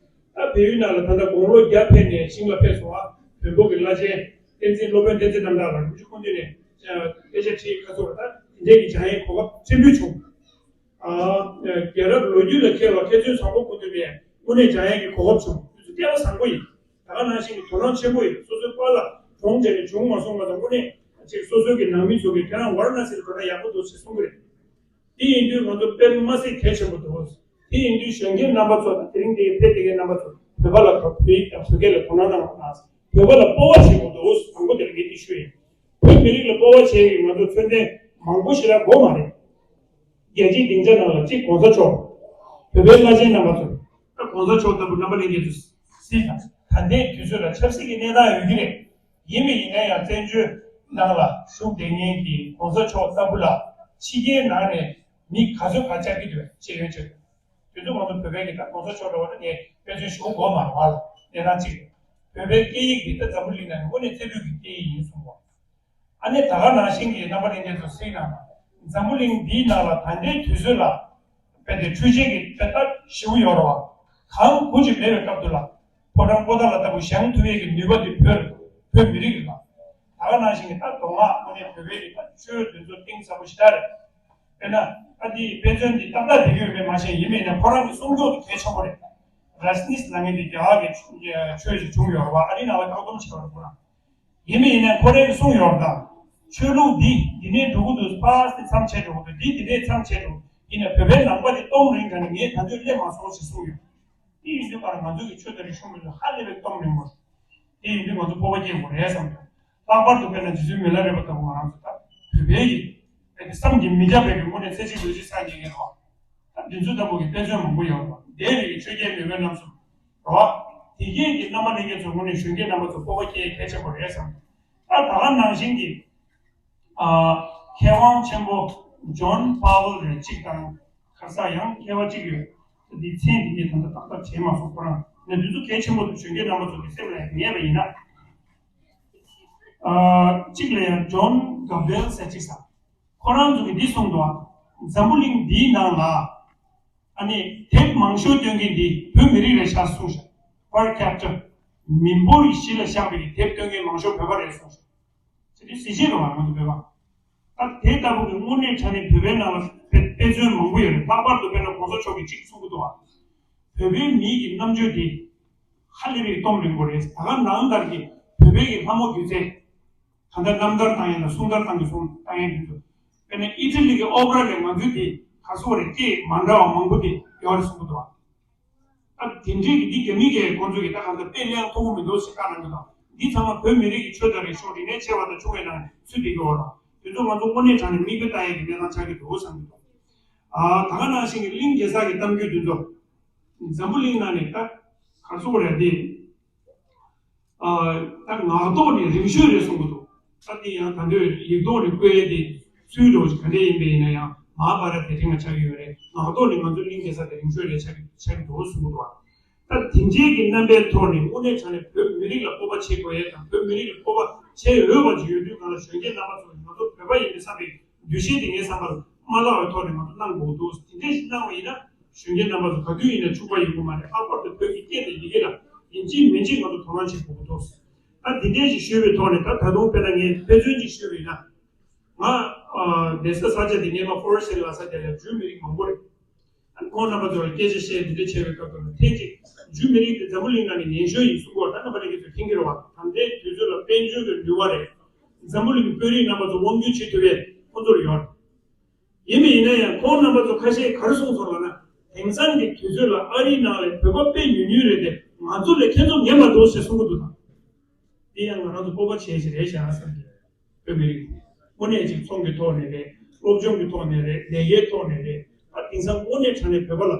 ད་བལ་ཡུལ་ནང་ལ་ད་ལྟ་དགུང་ལོ་བརྒྱ་ཕེབས་ནས་ཤིང་ལ་ཕེབས་སོང་བ། བོན་པོ་གི་བླ་ཆེན་བསྟན་འཛིན་སློབ་དཔོན་བསྟན་འཛིན་རྣམ་དག་ལ་རིམ་བྱོན་སྐུ་མདུན་ནས་དཔེ་ཆ་ཁྲིད་ཁ་ཚུར་ད་དེ་འདྲས་ཀྱི་སྦྱང་ཡའི་གོ་སྐབས་ཕྲན་བུ་བྱུང་། ཨ་རྒྱལ་རབས་ལོ་རྒྱུས་ལ་མཁས་པ་མཁས་བཙུན་བཟང་པོ་སྐུ་མདུན་ནས་དངོས་གནས་སྦྱང་ཡའི་གི་གོ་སྐབས་བྱུང་། དེ་ཚོ་སྐལ་བ་བཟང་པོ་ཡིན། ད་ག་ནང་བཞིན་གྱི་དོ་སྣང་ཆེན་པོ་ཡོད། སོ་སོའི་པཱ་ལགས་གྲོངས་བྱས་ནས་བྱུང་མ་སོང་བ་དང་། དངོས་གནས་ཅིག་སོ་སོའི་གི་ནང་མི་ཚོ་གིས་ཁྱེད་རང་ཝཱ་ར་ཎ་སི་ལ་འགྲོ་ན་ཡག་པོ་འདུག་ཅེས་གསུང་གི་རེད། དེ་ཡིན་དུས་ང་ཚོ་དཔེ་མ་སྲིད་གལ་ཆེན་པོ་འདུག་དེ་ཡིན་དུས་གཞོན་སྐྱེས་རྣམ་པ་ཚོ་དང་དེ་རིང་འདིར་ཕེབས་བསྡད་མཁན་རྣམ་པ་ཚོ་བོད་པ་ལ་བོད་ཡིག་དང་བོད་སྐད་ལ་དོ་སྣང་གནང་རོགས་གནང་། བོད་པ་ལ་སྤོབས་པ་བྱེད་དགོས་འདུག་དང་པོ་དེ་ལ་ངས་འདི་ཞུ་ཡིན། བོད་མི་རིགས་ལ་སྤོབས་པ་བྱེད་ཡིན། ང་ཚོ་མཚོན་ལྡན་མང་པོ་ཞིག་ལ་དགོས་མ་རེད། རྒྱལ་སྤྱིའི་སྡིངས་ཆ་ནང་ལ་གཅིག་གོང་ས་མཆོག་བོད་པའི་བླ་ཆེན་རྣམ་པ་ཚོ། ད་གོང་ས་མཆོག་ལྟ་བུ་རྣམ་པ་ལྷན་རྒྱས་ཚོ་སྲིད་དང་ད་ལྟའི་དུས་ཚོད་ལ་ཆབ་སྲིད་ཀྱི་གནས་སྟངས་ཡོད་ཀྱི་རེད། ཡིན་པ་ཡིན་ན་ཡང་བཙན་བྱོལ་ནང་ལ་བཞུགས་བསྡད་མཁན་གྱི་གོང་ས་མཆོག་ལྟ་བུ་ལ་ཕྱི་རྒྱལ་ནང་ནས་མི་ག་ཚོད་ག་བཅར་གྱི་འདུག་ཤེས་ཡོན་ཆེད་དུ། དུས་ཚོད་མང་པོ་བོད་པའི་གི་ད་གོང་ས་མཆོག་འདྲ་བ་ན་ངས་དཔེ་མཚོན་ཞུ་དགོས་མ་རེད་བ་ལ། གནས་སྟངས་གཅིག་རེད། བོད་པའི་སྐད་ཡིག་འདི་ད་འཛམ་བུ་གླིང་ནང་ནས་དངོས་གནས་རྩེ་ཕུད་ཀྱི་སྐད་ཡིག་ཡིན་གསུངས་པ། ཨ་ནི་ད་ག་ནང་བཞིན་གྱི་རྣམ་པ་ལྷན་རྒྱས་ཚོ་གཟིགས་གནང་། འཛམ་བུ་གླིང་འདིའི་ནང་ལ་ད་ལྟའི་དུས་ཚོད་ལ་དཔེ་དེ་འཕྲུལ་ཆས་ཀྱི་དཔེ་ལྟ་ཞེ་པོ་ཡོད་རེད་བ། གང་དགོས་ཀྱི་མེད་པའི་སྐབས་དུ་ལ་ཕོ་བྲང་པོ་ཏཱ་ལ་ལྟ་བུ་བཞེངས་ཐུབ་ཡས་ཀྱི་ནུས་པ་དེ་བོད་བོད་མི་རིགས་ལ། ད་ག་ནང་བཞིན་གྱི་ད་མདོ་སྔགས་དངོས་གནས་བོད་པའི་རིགས་ད་ཆོས་འདི་ཚོ་གཏིང་ཟབ་པོ་ཞེ་དྲག་རེད། དཔེར་ན་ད་འདི་དཔེ་མཚོན་འདི་ཏག་ཏག་བསྡད་ཀྱི་ཡོད་མེད་མ་ཤེས། ཡིན་མིན་ན་ཁོ་རང་གི་གསུང་སྐྱོང་དེ་གལ་ཆེན་པོ་རེད། རཱ་ཇི་ནིས་ལབ་མཁན་འདི་རྒྱ་གར་གྱི་ཆོས་ཤིག་བྱུང་ཡོད་རེད་བ། ཨ་རི་ནང་ལ་བཀག་སྡོམ་བྱས་པ་རེད་ཁོ་རང་། ཡིན་མིན་ཡིན་ནའི་ཁོ་རང་གིས་གསུངས་ཡོད་རེད་ད། ཆོས་ལུགས་འདི་འདི་ནས་འགྲོ་གི་འདུག་ཕར་དེ་མཚམས་ཆད་འགྲོ་གི་འདུག་འདི་འདི་ནས་མཚམས་ཆད་འགྲོ། ཡིན་ནའི་བོད་པའི་ནང་པ་དེ་སྟོང་རིང་ག་ནས་ངས་ད་དུང་སླེབས་མ་སོང་ཞེས་གསུངས་ཡོད། དེ་ཡིན་དུས་ཀར་ང་ཚོ་གི་ཆོས་དང་རིག་གཞུང་མི་ཚོ་ཧ་ལས་པའི་སྟོང་རིང་པོ། དེ་ཡིན་དུས་ང་ཚོ་སྤོབས་པ་སྐྱེ་དགོས་རེད་བསམ་གྱི། ལྷག་པར་དུ་དཔེར་ན་རྗེ་བཙུན་མི་ལ་རས་པ་ལྟ་བུ་ང་རང་ཚོ་ད་བོད་པའི་གི་བསམ་གྱིས་མི་ཁྱབ་པའི་གི་དངོས་གནས་ཚེ་གཅིག་ལུས་གཅིག་སངས་རྒྱས་མཁན་རེད་བ། ད་འདི་ཚོ་ལྟ་བུ་གི་དཔེ་མཚོན་མང་པོ་ཡོད་རེད་བ། འདས་པའི་གི་ཆོས་རྒྱལ་མེས་དབོན་རྣམ་གསུམ་རེད་བ། དེ་གའི་གི་རྣམ་པ་ལྷན་རྒྱས་ཚོ་དངོས་གནས་གཞོན་སྐྱེས་རྣམ་པ་ཚོ་སྤོབས་པ་སྐྱེ་གལ་ཆེན་པོ་རེད་བསམ། ད་ད་ག་ནང་བཞིན་གྱི། ཨ། མཁས་དབང་ཆེན་པོ་ཇོན་པཱ་ཝེལ་རེད་གཅིག་དང་། ཁ་སང་ཡང་མཁས་པ་གཅིག་ཡོད། འདི་མཚན་འདི་ངས་ད་ལྟ་ཏག་ཏག་བྱས་མ་སོང་། ཁོ་རང་ནས་འདི་ཚོ་གལ་ཆེན་པོ་འདུག་གཞོན་སྐྱེས་རྣམ་པ་ཚོ་གི་སེམས་ལ་ངེས་པ་ཡིན་ན། ཨ། གཅིག་ལ་ཡང་ཇོན་གྷབ་རེལ་ཟེར་གཅིག་ས། ཁོ་རང་ཚོ་གིས་འདི་གསུངས་འདུག་འཛམ་བུ་གླིང་འདིའི་ནང་ལ། ཨ་ནི་དེབ་མང་ཤོས་སྟོན་མཁན་འདི་བོད་མི་རིགས་རེད་ཤག་གསུངས་ཤག per capita། མི་འབོར་གྱི་གཞི་ལ་བཞག་པའི་དེབ་སྟོན་མཁན་མང་ཤོས་བོད་པ་རེད་གསུངས་ཤག་དེ་དུས་གཟི་བརྗིད་རེད་བ་ང་ཚོ་བོད་པ། ད་དེ་ལྟ་བུ་གི་དངོས་གནས་དྲང་གནས་བོད་པའི་ནང་ལ་དཔེ་དཔེ་མཚོན་མང་པོ་ཡོད་རེད། ལྷག་པར་དུ་དཔེར་ན་གོང་ས་མཆོག་གིས་གཅིག་གསུང་གི་འདུག་བ། བོད་པའི་མི་གི་རྣམ་དཔྱོད་དེ་ཧ་ལས་པའི་སྟོང་རིང་པོ་རེད། ད་ག་ནང་ལྟར་གྱི་བོད་པའི་གི་ལྷ་མོ་སྒྱུ་རྩལ། ད་ལྟ་རྣམ་ཐར་བཏང་ཡས་དང་གསུང་ཐར་བཏང་གི་གསུང་བཏང་ཡས་དེ་ཚོ། དཔེར་ན་ཨི་ཊ་ལི་གི་ཨོ་པེ་ར་ལས་ང་ཚོའི་དེ་ག་སོ་རེད་སྐད་མ་འདྲ་བ་མང་པོ་དེ་ཡོད་རེད་གསུང་གི་འདུག་བ། ཨ་དེ་འདྲའི་གི་འདི་རྒྱ་མི་གིས་ཁོང་ཚོ་གི་ད་གང་ལྟར་དཔེ་ལེན་ཐུབ་ཀྱི་མི་འདུག་ཟེར་བཀའ་གནང་གི་འདུག་འདི་ཚང་མ་བོད་མི་རིགས་ཀྱི་ཆོས་དང་རིག་གཞུང་རིག་གནས་ཆེ་བ་དང་ཆུང་བའི་ནང་ཚུད་བསྡད་ཀྱི་ཡོད་རེད། དེ་ཚོ་ང་ཚོ་དངོས་གནས་དྲང་གནས་མིག་དཔེ་ལྟ་ཡས་ཀྱི་གནས་སྟངས་ཆགས་ཀྱི་འདུག་བསམ་གྱི་འདུག་ཨ་ད་ག་ནང་བཞིན་གྱི་གླིང་གེ་སར་གྱི་གཏམ་རྒྱུད་འདི་ཚོ་འཛམ་བུ་གླིང་ནང་ནས་ད་ག་རེ་ཟེར་དགོས་རེད་དེ། ཨ་ད་ངག་ཐོག་ནས་རིང་ཤོས་རེད་གསུང་གི་འདུག་ད་དེ་ཡང་ད་འདོད་ཡིག་ཐོག་ནས་བཀོད་ཡས་དེ་ཚུལ་འགྲོ་ག་འདྲས་ཡིན་པ་ཡིན་ན་ཡང་མ་ཧཱ་བྷ་ར་ཏ་དེ་རིང་ལ་ཆགས་ཀྱི་ཡོད་རེད། ངག་ཐོག་ནས་ང་ཚོ་གླིང་གེ་སར་དེ་རིང་ཤོས་རེད་ཆགས་ཆགས་ཀྱི་འདུག་གསུང་གི་འདུག་ད་དེ་འདྲའི་གི་རྣམ་པའི་ཐོག་ནས་དངོས་གནས་དྲང་གནས་བོད་མི་རིགས་ལ་སྤོབས་པ་བྱེད་དགོས་ཡས་དང་བོད་མི་རིགས་ལ་སྤོབས་པ་བྱེད་འོས་པ་ཅིག་ཡོད་དུས་གང་ལ་གཞོན་སྐྱེས་རྣམ་པ་ཚོ་ང་ཚོ་བོད་པ་ཡིན་པའི་བསམ་པའི་འདུ་ཤེས་དེ་ངའི་བསམ་པར་མ་བརླག་པའི་ཐོག་ནས་ང་ཚོ་གནང་དགོས་འདུག་དེ་འདྲས་ཞིག་གནང་བ་ཡིན་ན་གཞོན་སྐྱེས་རྣམ་པ་ཚོ་ག་དུས་ཡིན་ན་ཕྱུག་པ་ཡོང་གི་མ་རེད། ལྷག་པར་དུ་བོད་ཀྱི་སྐད་དང་ཡི་གེ་ལ་ཡིན་གཅིག་མིན་གཅིག་ང་ཚོ་དོ་སྣང་བྱེད་དགོས་ཀྱི་འདུག་ད་དེ་འདྲས་ཞིག་ཞུས་པའི་ཐོག་ནས་ད་ད་དུང་དཔེར་ན་ངས་དཔེ་མཚོན་ཅིག་ཞུས་པ་ཡིན་ན། ང་ཨ་བསྡད་ས་ས་ཆ་དེ་སྔོན་མ་ཧྥོ་རེ་སི་ཊི་ལ་ས་དེ་ལ་འཇུ་མི་རིགས་མང་པོ་རེད། ཁོང་རྣམ་པ་ཚོ་ལ་སྐད་ཆ་བཤད་འདི་འདྲ་བྱས་པའི་སྐབས་དུ་ལ་ཐེངས་གཅིག་འཇུ་མི་རིགས་དེ་འཛམ་བུ་གླིང་ནང་ནས་ཉེན་ཤོས་ཡིན་གསུང་གི་ཡོད། ད་རྣམ་པ་ལྷན་རྒྱས་ཚོས་མཁྱེན་གྱི་རེད་བ། ད་ལྟའི་དུས་ཚོད་ལ་དཔལ་འབྱོར་གྱི་ནུས་པ་རེད། འཛམ་བུ་གླིང་གི་དཔོན་རིགས་རྣམ་པ་ཚོ་དབང་སྒྱུར་བྱེད་ཐུབ་པའི་ཁོང་ཚོར་ཡོད། ཡིན་པ་ཡིན་ན་ཡང་ཁོང་རྣམ་པ་ཚོ་ཁ་ཤས་ག་རེ་གསུངས་སོང་ལབ་ན། དེང་སང་གི་དུས་ཚོད་ལ་ཨ་རིའི་ནང་ལ་བོད་པ་དཔེ་ཉུང་ཉུང་རེད་དེ་ང་ཚོ་ལས་ཁྱེད་ཚོ་ངན་པ་འདུག་ཞེས་གསུང་གི་འདུག་ད། དེ་ཡང་ང་རང་ཚོ་སྤོབས་པ་བྱེད་ཀྱི་རེད་བཞག་བསམ་གྱི་རེད། བོད་མི་རིགས་དངོས་གནས་ཅིག་ཚོང་གི་ཐོག་ནས་རེད། སློབ་སྦྱོང་གི་ཐོག་ནས་རེད། ལས་ཀའི་ཐོག་ནས་རེད། ད་དེང་སང་དངོས་གནས་དྲང་གནས་བོད་པ་ལ་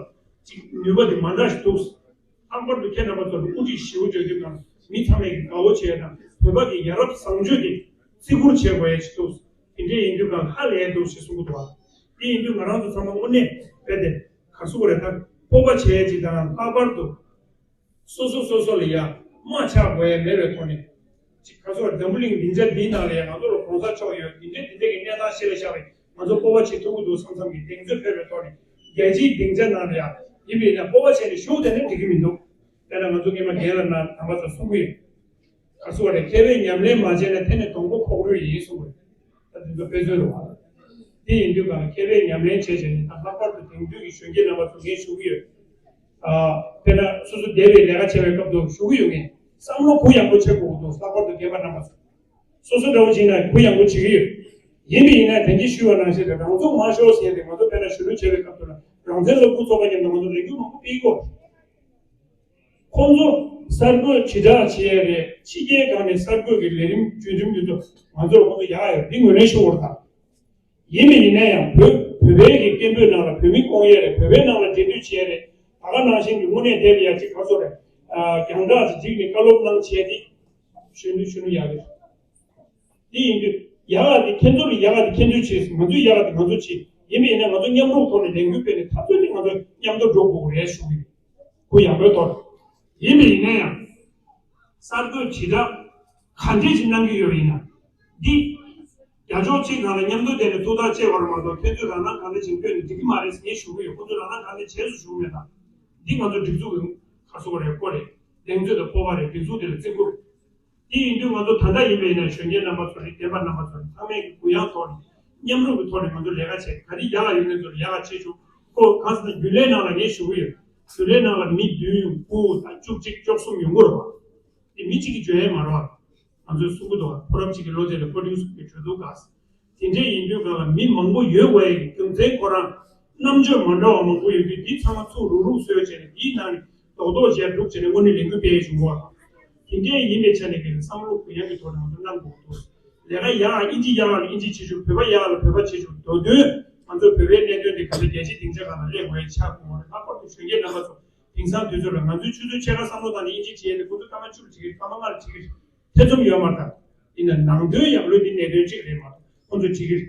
ཅིག་ནུས་པ་དེ་མ་འདྲ་ཞིག་འདུག་ལྷག་པར་དུ་ཁྱེད་རྣམ་པ་ཚོ་ལ་དབུ་ཁྲིད་ཞེ་པོ་བརྗོད་དུས་གང་མི་ཚང་མས་དགའ་བོ་བྱས་དང་བོད་པ་གི་ཡ་རབས་བཟང་སྤྱོད་དེ་བརྩི་བཀུར་བྱེད་དགོས་ཡ་ཞིག་འདུག་དེ་འདྲས་ཡིན་དུས་གང་ཧ་ལས་འདུག་ཞེས་གསུང་གི་འདུག་བ། དེ་ཡིན་དུས་ང་རང་ཚོ་ཚང་མ་དངོས་གནས་རྦད་དེ་ག་རེ་ཟེར་དགོས་རེད། ད་སྤོབས་པ་བྱས་ཅིག་དང་། ལྷག་པར་དུ་སོ་སོ་སོ་སོ་ལ་ཡ་དམག་ཆགས་དགོས་ཡ་མེད་པའི་ཐོག་ནས། ཅིག་ག་རེ་ཟེར་དགོས་རེད། འཛམ་བུ་གླིང་སྡིངས་ཆ་འདིའི་ནང་ལ་ཡ་ང་ཚོ་ལ་གོང་ས་མཆོག་ཡོད། འདི་འདྲའི་འདི་འདྲའི་གི་གནས་སྟངས་ཤེས་ལ་བཞག་པས་ང་ཚོ་སྤོབས་པ་བྱེད་ཐུབ་ཀྱི་འདུག་བསམ་བསམ་གྱི་གདེང་ཚོད་ཕེབས་པའི་ཐོག་ནས། རྒྱལ་སྤྱིའི་སྡིངས་ཆ་ནང་ལ་ཡ་ཡིན་པས་ན་སྤོབས་པ་བྱས་ནས་བཞུགས་བསྡད་ན་འགྲིག་གི་མི་འདུག་དཔེར་ན་ང་ཚོ་སྔོན་མ་རྒན་ལགས་ནང་དམ་པ་ཚོ་གསུང་གི་ཡོད། ག་རེ་ཟེར་དགོས་རེད། མཁས་པས་ཉམས་ལེན་མ་བྱས་ན་དེ་ནི་སྡོང་པོ་ཁོག་རུལ་ཡིན་གསུངས་པ་རེད། ད་དེ་ཚོ་དཔེ་མཚོན་རེད་བ། དེ་ཡིན་དུས་གང་ལ་མཁས་པས་ཉམས་ལེན་བྱས་བྱས་ནས། ད་ལྷག་པར་དུ་དེང་དུས་ཀྱི་གཞོན་སྐྱེས་རྣམ་པ་ཚོ་ངས་ཞུ་གི་ཡོད། ཨ། དཔེར་ན་སོ་སོ་འདས་པའི་ལས་ཀ་བྱེད་པའི་སྐབས་དུ་ཞུ་གི་ཡོད། ངས་བསམ་བློ་གུ་ཡངས་པོ་བྱེད་དགོས་ཀྱི་འདུག་ལྷག་པར་དུ་རྒན་པ་རྣམ་པ་ཚོ། སོ་སོ་འདྲ་བོ་བྱས་ན་གུ་ཡངས་པོ་བྱེད་ཀྱི་ཡོད། ཡིན་པ་ཡིན་ན་དེང་གི་ཞུས་པ་ནང་བཞིན་རེད། རང་ཚུགས་མ་ཤོར་ཟེར་ཏེ། ང་ཚོ་དཔེར་ན་གཞོན་ནུ་བྱེད་པའི་སྐབས་དུ་ལ་རང་བཙན་སློབ་ཕྲུག་ཚོགས་པ་མཉམ་དུ་ང་ཚོ་ལས་འགུལ་མང་པོ་སྤེལ་གོ། ཁོང་ཚོ་གསར་འགོད་དྲིལ་བསྒྲགས་བྱེད་ཡས་རེད། ཕྱི་རྒྱལ་སྒང་ནས་གསར་འགོད་ཀྱི་ལས་རིམ་བརྒྱུད་རིམ་འདི་ཚོ་ང་ཚོར་ཁོང་ཚོ་ཡག་ཡོད། འདི་ངོས་ལེན་ཞུ་དགོས་རེད་ད། ཡིན་པ་ཡིན་ན་ཡང་བོད་བོད་པའི་གི་སྐད་འབོད་ནང་ལ་བོད་མི་སྐོང་ཡས་རེད། བོད་པའི་ནང་ལ་འབྲེལ་མཐུད་བྱེད་ཡས་རེད། ད་ག་ནང་བཞིན་གྱི་དངོས་གནས་དེབ་ཡ་གཅིག་ག་རེ་ཟེར་དགོས་རེད། ཨ། རྒྱང་བསྒྲགས་ཅིག་བསྒྲིགས་ནས་བཀའ་སློབ་གནང་བྱས་ཏེ། གཞོན་ནུ་གཞོན་ནུ་ཡག་རེད། དེ་ཡིན་དུས་ཡག་ག་དེ་ཁྱེད་ཚོ་ལ་ཡག་ག་དེ་ཁྱེད་ཚོས་བྱེད། ང་ཚོས་ཡག་ག་དེ་ང་ཚོས་བྱེད། ཡིན་པ་ཡིན་ན་ང་ཚོ་མཉམ་རུབ་ཐོག་ནས་ལས་འགུལ་སྤེལ་ནས་འཐབ་རྩོད་དེ་ང་ཚོ་མཉམ་དུ་འགྲོ་དགོས་རེད་ཞུ་གི་ཡོད། གུ་ཡངས་པོའི་ཐོག་ནས། ཡིན་པ་ཡིན་ན་ཡང་། གསར་འགོད་དྲིལ་བསྒྲགས་ག་འདྲས་ཅིག་གནང་གི་ཡོད་པ་ཡིན་ན། འདི། རྒྱ་ཕྱོགས་གཅིག་ནང་ལ་མཉམ་དུ་བསྡད་ནས་ཐུགས་ཐག་བཅད་པར་མ་གཏོགས། ཁྱེད་ཚོས་རང་སྣང་གང་འདྲ་བྱེད་འདོད་ནས་འགྲིག་གི་མ་རེད་ཟེར་ངས་ཞུ་གི་ཡོད། ཁོ་ཚོས་རང་སྣང་གང་འདྲ་བྱས་སུ་ཞུ་གི་མེད་ད། འདི་ང་ཚོ་སྒྲིག་འཛུགས་ཀྱི་ག་རེ་ཟེར་དགོས་རེད། སྐོར་རེད། གདེང་ཚོད་དང་སྤོབས་པ་རེད། སྒྲིག་འཛུགས་དེ་ལ་བརྩི་བཀུར། དེ་ཡིན་དུས་ང་ཚོ་ད་ལྟ་ཡིན་པ་ཡིན་ན་གཞོན་སྐྱེས་རྣམ་པ་ཚོ་རེད། རྒན་པ་རྣམ་པ་ཚོ་རེད། ཚང་མས་ཀྱི་གུ་ཡངས་ཐོག་ནས་མཉམ་རུབ་ཀྱི་ཐོག་ནས་ང་ཚོ་ལས་ཀ་བྱེད། ག་རེ་ཡག་ག་ཡོད་མེད་ཚོ་ལ་ཡག་ག་བྱེད་ཆོག་ཁོ་གང་ཟེར་ན་རྒྱུན་ལས་ནང་ལ་ངས་ཞུ་གི་ཡོད། རྒྱུན་ལས་ནང་ལ་མི་བདུན་དགུ་དང་བཅུ་གཅིག་བཅུ་གསུམ་ཡོང་གི་རེད་བ། དེ་མི་གཅིག་གིས་འཇོན་ཡས་མ་རེད་བ། ང་ཚོས་གསུང་གི་འདུག་བ། ཕོ་རབ་གཅིག་གི་བློ་དེ་ལ་ཕོ་རིང་གསུམ་གྱིས་འཇོན་འདུག་ག་དེ་འདྲས་ཡིན་དུས་གང་ལ་མི་མང་པོ་ཡོད་དགོས་ཡས་ཀྱི་རྒྱུ་མཚན་ཁོ་རང་རྣམ་དཔྱོད་མ་འདྲ་བ་མང་པོ་ཡོད་དུས། འདི་ཚང་མ་ཚུར་རུག་རུག་བཟོས་བྱས་ནས་འདིའི་ནང་ནས་རྡོག་རྡོག་བྱས་སྒྲུག་བྱས་ནས་དངོས་གནས་ལས་འགུལ་སྤེལ་ཡས་བྱུང་བ་དང་། དེ་འདྲས་ཡིན་པའི་ཆ་ནས་ཀྱི་བསམ་བློ་གུ་ཡངས་ཀྱི་ཐོག་ནས་ང་ཚོ་གནང་དགོས་འདུག་ལས་ཀ་ཡག་ཨིན་ཇི་ཡག་ལ་ཨིན་ཇི་བྱེད་ཆོག་བོད་པ་ཡག་ལ་བོད་པ་བྱེད་ཆོག་མདོ་དོན་ང་ཚོ་བོད་པའི་གནད་དོན་དེ་ག་ཚོད་རྒྱལ་སྤྱིའི་སྡིངས་ཆ་སྒང་ལ་སླེབས་དགོས་ཡས་ཆགས་དགོས་པ་རེད། ལྷག་པར་དུ་གཞོན་སྐྱེས་རྣམ་པ་ཚོ་དེང་སང་དུས་ཚོད་ལ་ང་ཚོའི་ཆུ་ཚོད་ཕྱེད་ཀ་བསམ་བློ་བཏང་ནས་ཨིན་ཇི་བྱས་ཏེ། ཁོ་ཚོ་སྐར་མ་བཅུ་ལ་བྱེད་ཀྱི་རེད། སྐར་མ་ལྔ་ལ་བྱེད་ཀྱི་རེད། ཐེ་ཚོམ་ཡོད་མ་རེད། ད་ཡིན་ན་ནང་དོན་ཡག་ལོས་འདི་གནད་དོན་གཅིག་རེད་མ་གཏོགས་ཁོ་ཚོ་བྱེད་ཀྱི་རེད།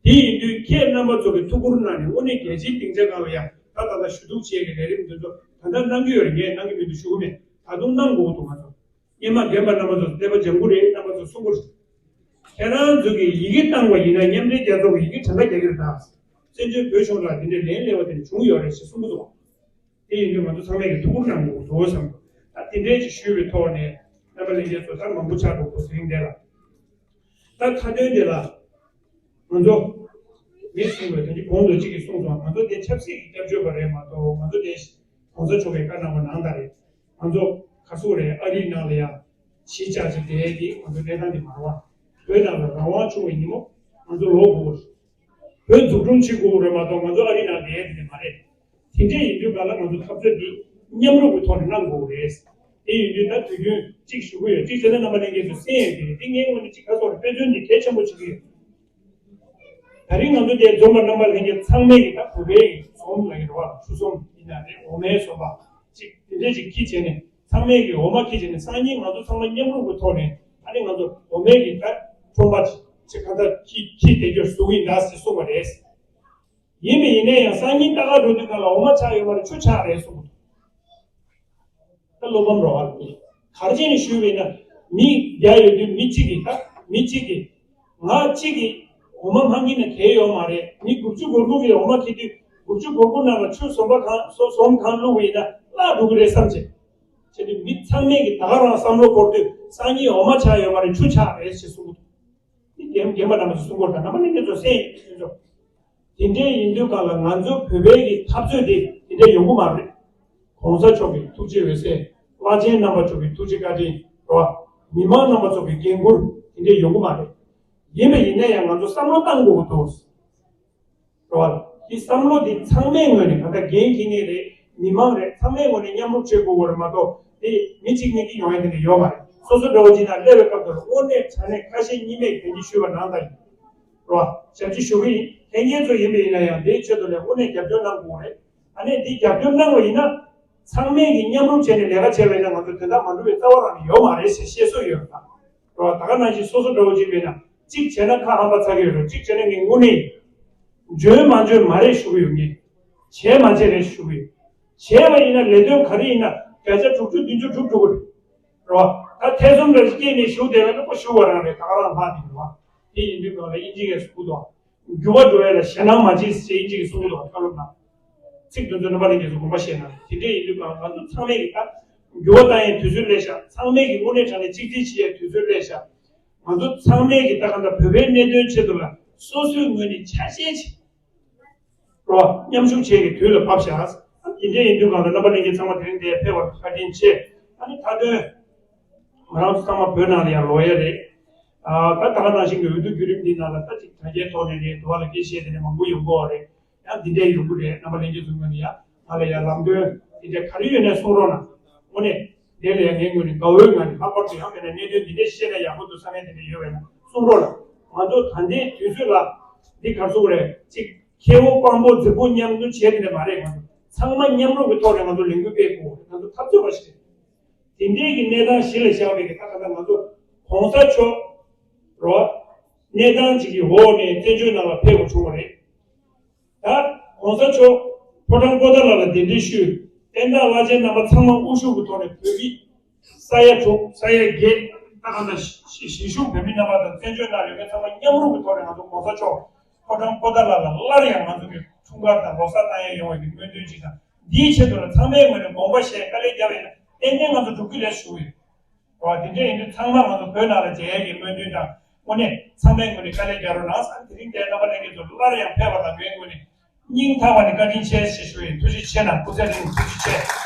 དེ་ཡིན་དུས་ཁྱེད་རྣམ་པ་ཚོ་གི་ཐུགས་ཁུར་གནང་ནས་དངོས་གནས་རྒྱལ་སྤྱིའི་སྡིངས་ཆ་སྒང་ལ་ཡ་ད་ད་ལྟ་ཞུ་གཏུག་བྱེད་ཀྱི་ལས་རིམ་འདི་ཚོ་ད་ལྟ་གནང་གི་ཡོད་རེད། ངས་གནང་གི་མི་འདུག་ཞུ་གི་མེད། ད་དུང་གནང་དགོས་འདུག་ང་ཚོ། སྔོན་མ་རྒན་པ་རྣམ་པ་ཚོ། སླེ་པ་ལྗང་གུ་རེད། རྣམ་པ་ཚོ་གསུང་གི་རེད། ཁྱེད་རང་ཚོ་གིས་ཡི་གེ་བཏང་བ་ཡིན་ན་མཉམ་འབྲེལ་རྒྱལ་ཚོགས་ཀྱི་ཡི་གེ་གྲངས་ཀ་རྒྱག་གི་རེད་ད། བཙན་བྱོལ་བོད་གཞུང་ལ་འདི་འདྲའི་ལན་སླེབས་པ་དེ་འདྲ་བྱུང་ཡོད་རེད་ཞེས་གསུང་གི་འདུག་དེ་ཡིན་དུས་ང་ཚོ་ཚང་མས་ཀྱི་ཐུགས་ཁུར་གནང་དགོས་འདུག་བསམ་འདུག་ད་དེ་འདྲའི་ཅིག་ཞུས་པའི་ཐོག་ནས་རྣམ་པ་ལྷན་རྒྱས་ཚོ་ད་མང་པོ་ཆགས་འགྲོ་དགོས་ཟིན་དེ་ལ། ད་མཐའ་དོན་དེ་ལ་ང་ཚོ་མི་གསུང་བའི་དོན་གྱི་གོང་དུ་གཅིག་གིས་གསུངས་སོང་། ང་ཚོ་དེ་ཆབ་སྲིད་ཀྱི་སྐྱབས་བཅོལ་བ་རེད་མ་གཏོགས། ང་ཚོ་དེ་གོང་ས་མཆོག་གིས་བཀའ་གནང་བ་ནང་ལྟར་རེད། ང་ཚོ་ག་ཚོད་རེད། ཨ་རིའི་ནང་ལ་ཡ་གཞིས་ཆགས་ཅིག་བསྡད་དེ་ང་ཚོ་གནས་སྟངས་དེ་མ་རེད་བ། བོད་ནང་ལ་རང་དབང་བྱུང་བའི་ཉིན་མོ་ང་ཚོ་ལོག་དགོས། བོད་འཛུགས་སྐྲུན་བྱེད་དགོས་རེད་མ་གཏོགས་ང་ཚོ་ཨ་རིའི་ནང་བསྡད་དེ་མ་རེད། དེ་འདྲས་ཡིན་དུས་ག་ལ་ང་ཚོ་འཐབ་རྩོད་འདི་མཉམ་རུབ་ཀྱི་ཐོག་ནས་གནང་དགོས་རེད། དེ་ཡིན་དུས་ད་དུས་རྒྱུན་གཅིག་ཞུ་གི་ཡོད། གཅིག་བྱས་ན་རྣམ་པ་ལྷན་རྒྱས་ཚོས་གསན་ཡས་དེ་རེད། དེ་ངའི་ངོས་ནས་གཅིག་ག་ཚོད་རེད། དཔེ་མཚོན་འདི་གལ་ཆེན་པོ་བྱེད་ཀྱི་ཡོད། ད་རིང་ང་ཚོ་འདིར་འཛོམས་པ་རྣམ་པ་ལྷན་རྒྱས་ཚང་མས་ཀྱི་ད་བོད་པའི་གི་ཚོམ་ལ་ཡོད་རེད་བ། ཆུ་ཚོམ་ཡིན་ན་རེད། འོ་མའི་ཚོམ་པ་གཅིག་དེ་འདྲས་ཅིག་འཁྱེར་བྱས་ནས། ཚང་མས་ཀྱི་འོ་མ་འཁྱེར་བྱས་ནས། སང་ཉིན་ང་ཚོ་ཚང་མ་མཉམ་རུབ་ཀྱི་ཐོག་ནས་ཨ་ནི་ང་ཚོ་འོ་མའི་གི་ད་ཁྲོམ་པ་ཅིག་ཅིག་ག་ད་འཁྱེར་འཁྱེར་བསྡད་རྒྱུར་བཟོ་གི་ཡིན་ད་ཟེར་གསུངས་པ་རེད། ཡིན་པ་ཡིན་ན་ཡང་སང་ཉིན་ལྟ་ག་འགྲོ་དུས་སྒང་ལ་འོ་མ་ཆག་ཡོད་མ་རེད། ཆུ་ཆག་རེད་གསུངས་འདུག་ད་བློ་ཕམ་རོགས་ཨ། ག་རེ་བྱས་ནས་ཞུས་པ་ཡིན་ན། མི་བརྒྱ་ཡོད་དུས་མི་གཅིག་གིས། ད་མི་གཅིག་གིས་ང་གཅིག་གིས་འོ་མ་མ་འཁྱེར་ན་གལ་ཡོད་མ་རེད། མི་དགུ་བཅུ་གོ་དགུ་གིས་འོ་མ་འཁྱེར་དུས་དགུ་བཅུ་གོ་དགུ་ནང་ལ་ཆུ་ཟོམ་པ་གང་ཟོ་ཟོམ་གང་བླུགས་པ་ཡིན་ན་བརླག་འགྲོ་གི་རེད་བསམ་བྱས། བྱས་དུས་མི་ཚང་མས་ཀྱིས་ད་ག་རང་བསམ་བློ་འཁོར་དུས་སང་ཉིན་འོ་མ་ཆག་ཡོད་མ་རེད། ཆུ་ཆག་རེད་ཅེས་གསུངས་འདུག་དེ་རྒན་རྒན་པ་རྣམ་པ་ཚོ་གསུང་གི་ཡོད་རེད། ད་རྣམ་པ་ལྷན་རྒྱས་ཚོ་གསན་ཡིན་ཚོ། དེ་འདྲའི་ཡིན་དུས་སྒང་ལ་ང་ཚོ་བོད་པའི་གི་འཐབ་རྩོད་དེ་དེ་འདྲའི་ཡོང་གི་མ་རེད། གོང་ས་མཆོག་གི་ཐུགས་རྗེ་འོད་ཟེར། བླ་ཆེན་རྣམ་པ་ཚོ་གི་ཐུགས་རྗེ་བཀའ་དྲིན་རེད་བ། མི་མང་རྣམ་པ་ཚོ་གི་འགན་འཁུར་དེ་འདྲའི་ཡོང་གི་མ་རེད། ཡིན་པ་ཡིན་ན་ཡང་ང་ཚོ་བསམ་བློ་བཏང་དགོས་ཀྱི་འདུག་རེད་བ། དེ་བསམ་བློ་དེ་ཚང་མའི་ངོས་ནས། ད་ལྟ་འགན་འཁྱེར་མཁན་རེད། མི་མང་རེད། ཚང་མའི་ངོས་ནས་མཉམ་རུབ་བྱེད་དགོས་པ་རེད་མ་གཏོགས། དེ་མི་གཅིག་གཉིས་ཀྱིས་ཡོང་ཡ་དེ་འདྲ་ཡོད་མ་རེད། སོ་སོ་འདྲ་བོ་ཅིག་ན་སླེབས་པའི་སྐབས་དུ་ལ་དངོས་གནས་དྲང་གནས་ཁ་ཞེ་གཉིས་མེད་ཀྱི་དེ་འདྲ་ཞུས་པ་ནང་ལྟར་ཡིན། རེད་བ། ཞབས་ཕྱི་ཞུ་གི་ཡིན། ལྷན་རྒྱས་ཚོ་ཡིན་པ་ཡིན་ན་ཡང་དེའི་ཆེད་དུ་ལ་དངོས་གནས་རྒྱབ་སྐྱོར་གནང་དགོས་རེད། ཨ་ནི་དེ་རྒྱབ་སྐྱོར་གནང་བ་ཡིན་ན། ཚང་མས་ཀྱིས་མཉམ་རུབ་བྱས་ནས་ལས་ཀ་བྱས་པ་ཡིན་ན་ང་ཚོ་དོན་དག་མ་འགྲུབ་པའི་རྩ་བ་རང་ནས་ཡོད་མ་རེད་ཅེས་བཤད་སྲོལ་ཡོད་རེད་ད། རེད་བ། ད་ག་ནང་བཞིན་སོ་སོ་འདྲ་བོ་ཅིག་ཡིན་ན། གཅིག་བྱས་ན་ཁ་ཧམ་པ་ཚ་གི་ཡོད་རེད། གཅིག་བྱས་ན་ངས་དངོས་གནས་ འཇོན་མ་འཇོན་མ་རེད་ཞུ་གི་ཡོད། ངས་བྱས་མ་བྱས་རེད་ཞུ་གི་ཡོད། བྱས་པ་ཡིན་ན་ལས་དོན་ག་རེ་ཡིན་ན་བརྒྱ་ཆ་དྲུག་ཅུ་བདུན་ཅུ་གྲུབ་འགྲོ་གི་རེད། རེད་བ། ད་ཐེ་ཚོམ་འདྲ་ཞིག་སྐྱེས་ནས་ཞུ་བསྡད་ན་ནི་ཁོ་ཞུ་བ་རང་རེད། ད་ག་རང་ལྷག་དེ་རེད་བ། དེ་ཡིན་དུས་གང་ལ་དབྱིན་ཇི་གས་གསུང་གི་འདུག་འགྱུར་བ་འགྲོ་བས་ལ་ཞེད་སྣང་མ་བྱེད་ཅེས་དབྱིན་ཇི་གིས་གསུང་གི་འདུག་བཀའ་སློབ་ནང་། ཚིག་དེ་ཚོ་རྣམ་པ་ལྷན་རྒྱས་ཚོ་དགོངས་པ་བཞེས་གནང་། དེ་འདྲ་ཡིན་དུས་གང་ང་ཚོ་ཚང་མས་ཀྱི་ད་འགྱུར་བ་བཏང་ཡའི་དུས་ཚོད་སླེབས་ཤག་ཚང་མས་ཀྱི་དངོས་གནས་དྲང་གནས་གཅིག་སྒྲིལ་བྱེད་ཡའི་དུས་ཚོད་སླེབས་ཤག་ང་ཚོ་ཚང་མས་ཀྱི་ད་གང་ལྟར་བོད་པའི་གནད་དོན་ཆེད་དུ་ལ་སོ་སོའི་ངོས་ནས་ཆ་ཤས་ཆེ་རོ་མཉམ་ཞུགས་བྱེད་ཀྱི་དུས་ལ་བབས་ཤག་དེ་འདྲ་ཡིན་དུས་གང་ལ་རྣམ་པ་ལྷན་རྒྱས་ཚང་མ་དེ་རིང་འདིར་ཕེབས་པར་བཀའ་དྲིན་ཆེ། ཨ་ནི་མཐའ་དོན་ང་རང་ཚོ་ཚང་མ་བོད་ནང་ལ་ཡང་ལོག་ཡ་རེད། ཨ་ད་ད་ག་ནང་བཞིན་གྱི་འོས་བསྡུ་བརྒྱུད་རིམ་འདི་ནང་ལ་ད་ཅིག་དྲ་རྒྱའི་ཐོག་ནས་རེད། འདི་བ་ལ་སྐད་བཤད་དེ་ནས་མང་པོ་ཡོང་གི་ཡོད་རེད། ཡང་འདི་འདྲའི་ཡོང་གི་རེད། རྣམ་པ་ལྷན་རྒྱས་ཚོའི་ངོས་ནས་ཡང་ང་ལ་ཡང་ལམ་སྟོན་འདི་འདྲ་ག་རེ་ཡོད་ནས་གསུང་རོགས་གནང་། དངོས་གནས་དེ་ལ་ཡང་ངའི་ངོས་ནས་དགའ་བོའི་ངང་ནས་ལྷག་པར་དུ་ཡང་དེ་ནས་གནད་དོན་འདི་འདྲ་བཤད་ན་ཡག་པོ་འདུག་བསམ་ཡས་དེ་འདྲ་ཡོད་པས་ན་གསུང་རོགས་གནང་། ང་ཚོ་ད་ལྟའི་དུས་ཚོད་ལ་འདི་ག་རེ་ཟེར་དགོས་རེད། གཅིག་ཁེ་བོ་དཔང་པོ་རྫིག་པོ་མཉམ་དུ་བྱས་དེ་འདྲ་མ་རེད། ང་ཚོ་ཚང་མ་མཉམ་རུབ་ཀྱི་ཐོག་ནས་ང་ཚོ་ལས་འགུལ་སྤེལ་དགོས་རེད། ང་ཚོ་འཐབ་རྩོད་པ་ཞིག་རེད། དེ་འདྲའི་གི་གནས་སྟངས་གཞི་ལ་བཞག་པའི་གི་ད་ག་ད་ང་ཚོ་༸གོང་ས་མཆོག་རོ་གནས་སྟངས་ཅིག་གི་འོག་ནས་བཙན་བྱོལ་ནང་ལ་ཕེབས་དགོས་བྱུང་བ་རེད། ད་༸གོང་ས་མཆོག་ཕོ་བྲང་པོ་ཏཱ་ལ་ལ་གདན་འདྲེན་ཞུས། བསྟན་བདག་བླ་ཆེན་རྣམ་པ་ཚང་མ་དབུ་བཞུགས་ཀྱི་ཐོག་ནས་བོད་མི་ས་ཡ་དྲུག་ས་ཡ་བརྒྱད་ད་ག་ད་གཞིས་བཞུགས་བོད་མི་རྣམ་པ་དང་བཙན་བྱོལ་ནང་ཡོད་མཁན་ཚང་མ་མཉམ་རུབ་ཀྱི་ཐོག་ནས་ང་ཚོ་༸གོང་ས་མཆོག་ཕོ་བྲང་པོ་ཏཱ་ལ་ལ་སླར་ཡང་ང་ཚོ་གི་འཁྲུངས་སྐར་དང་ལོ་གསར་བཏང་ཡས་ཡོང་བའི་གི་སྨོན་འདུན་ཅིག་དང་། འདིའི་ཆེད་དུ་ལ་ཚང་མའི་ངོས་ནས་དགོངས་པ་བཞེས་དཀའ་ལས་བརྒྱབ་ཡིན་ན་ཏན་ཏན་ང་ཚོ་འགྲུབ་ཀྱི་རེད་ཞུ་གི་ཡོད། རེད་བ། དེ་འདྲ་ཡིན་དུས་ཚང་མ་ང་ཚོ་བོད་ནང་ལ་མཇལ་ཡས་ཀྱི་སྨོན་འདུན་དང་དངོས་གནས་ཚང་མའི་ངོས་ནས་དཀའ་ལས་རྒྱག་རོགས་གནང་ཟེར། དེ་རིང་འདིར་རྣམ་པ་ལྷན་རྒྱས་ཚོ་སླར་ཡང་ཕེབས་པ་དང་ངའི་ངོས་ནས་སྙིང་ཐག་པ་ནས་བཀའ་དྲིན་ཆེ་ཞེས་ཞུ་ཡིན། ཐུགས་རྗེ་ཆེ་གནང་། སྐུ་ཚེ་རིང་། ཐུགས་རྗེ་ཆེ།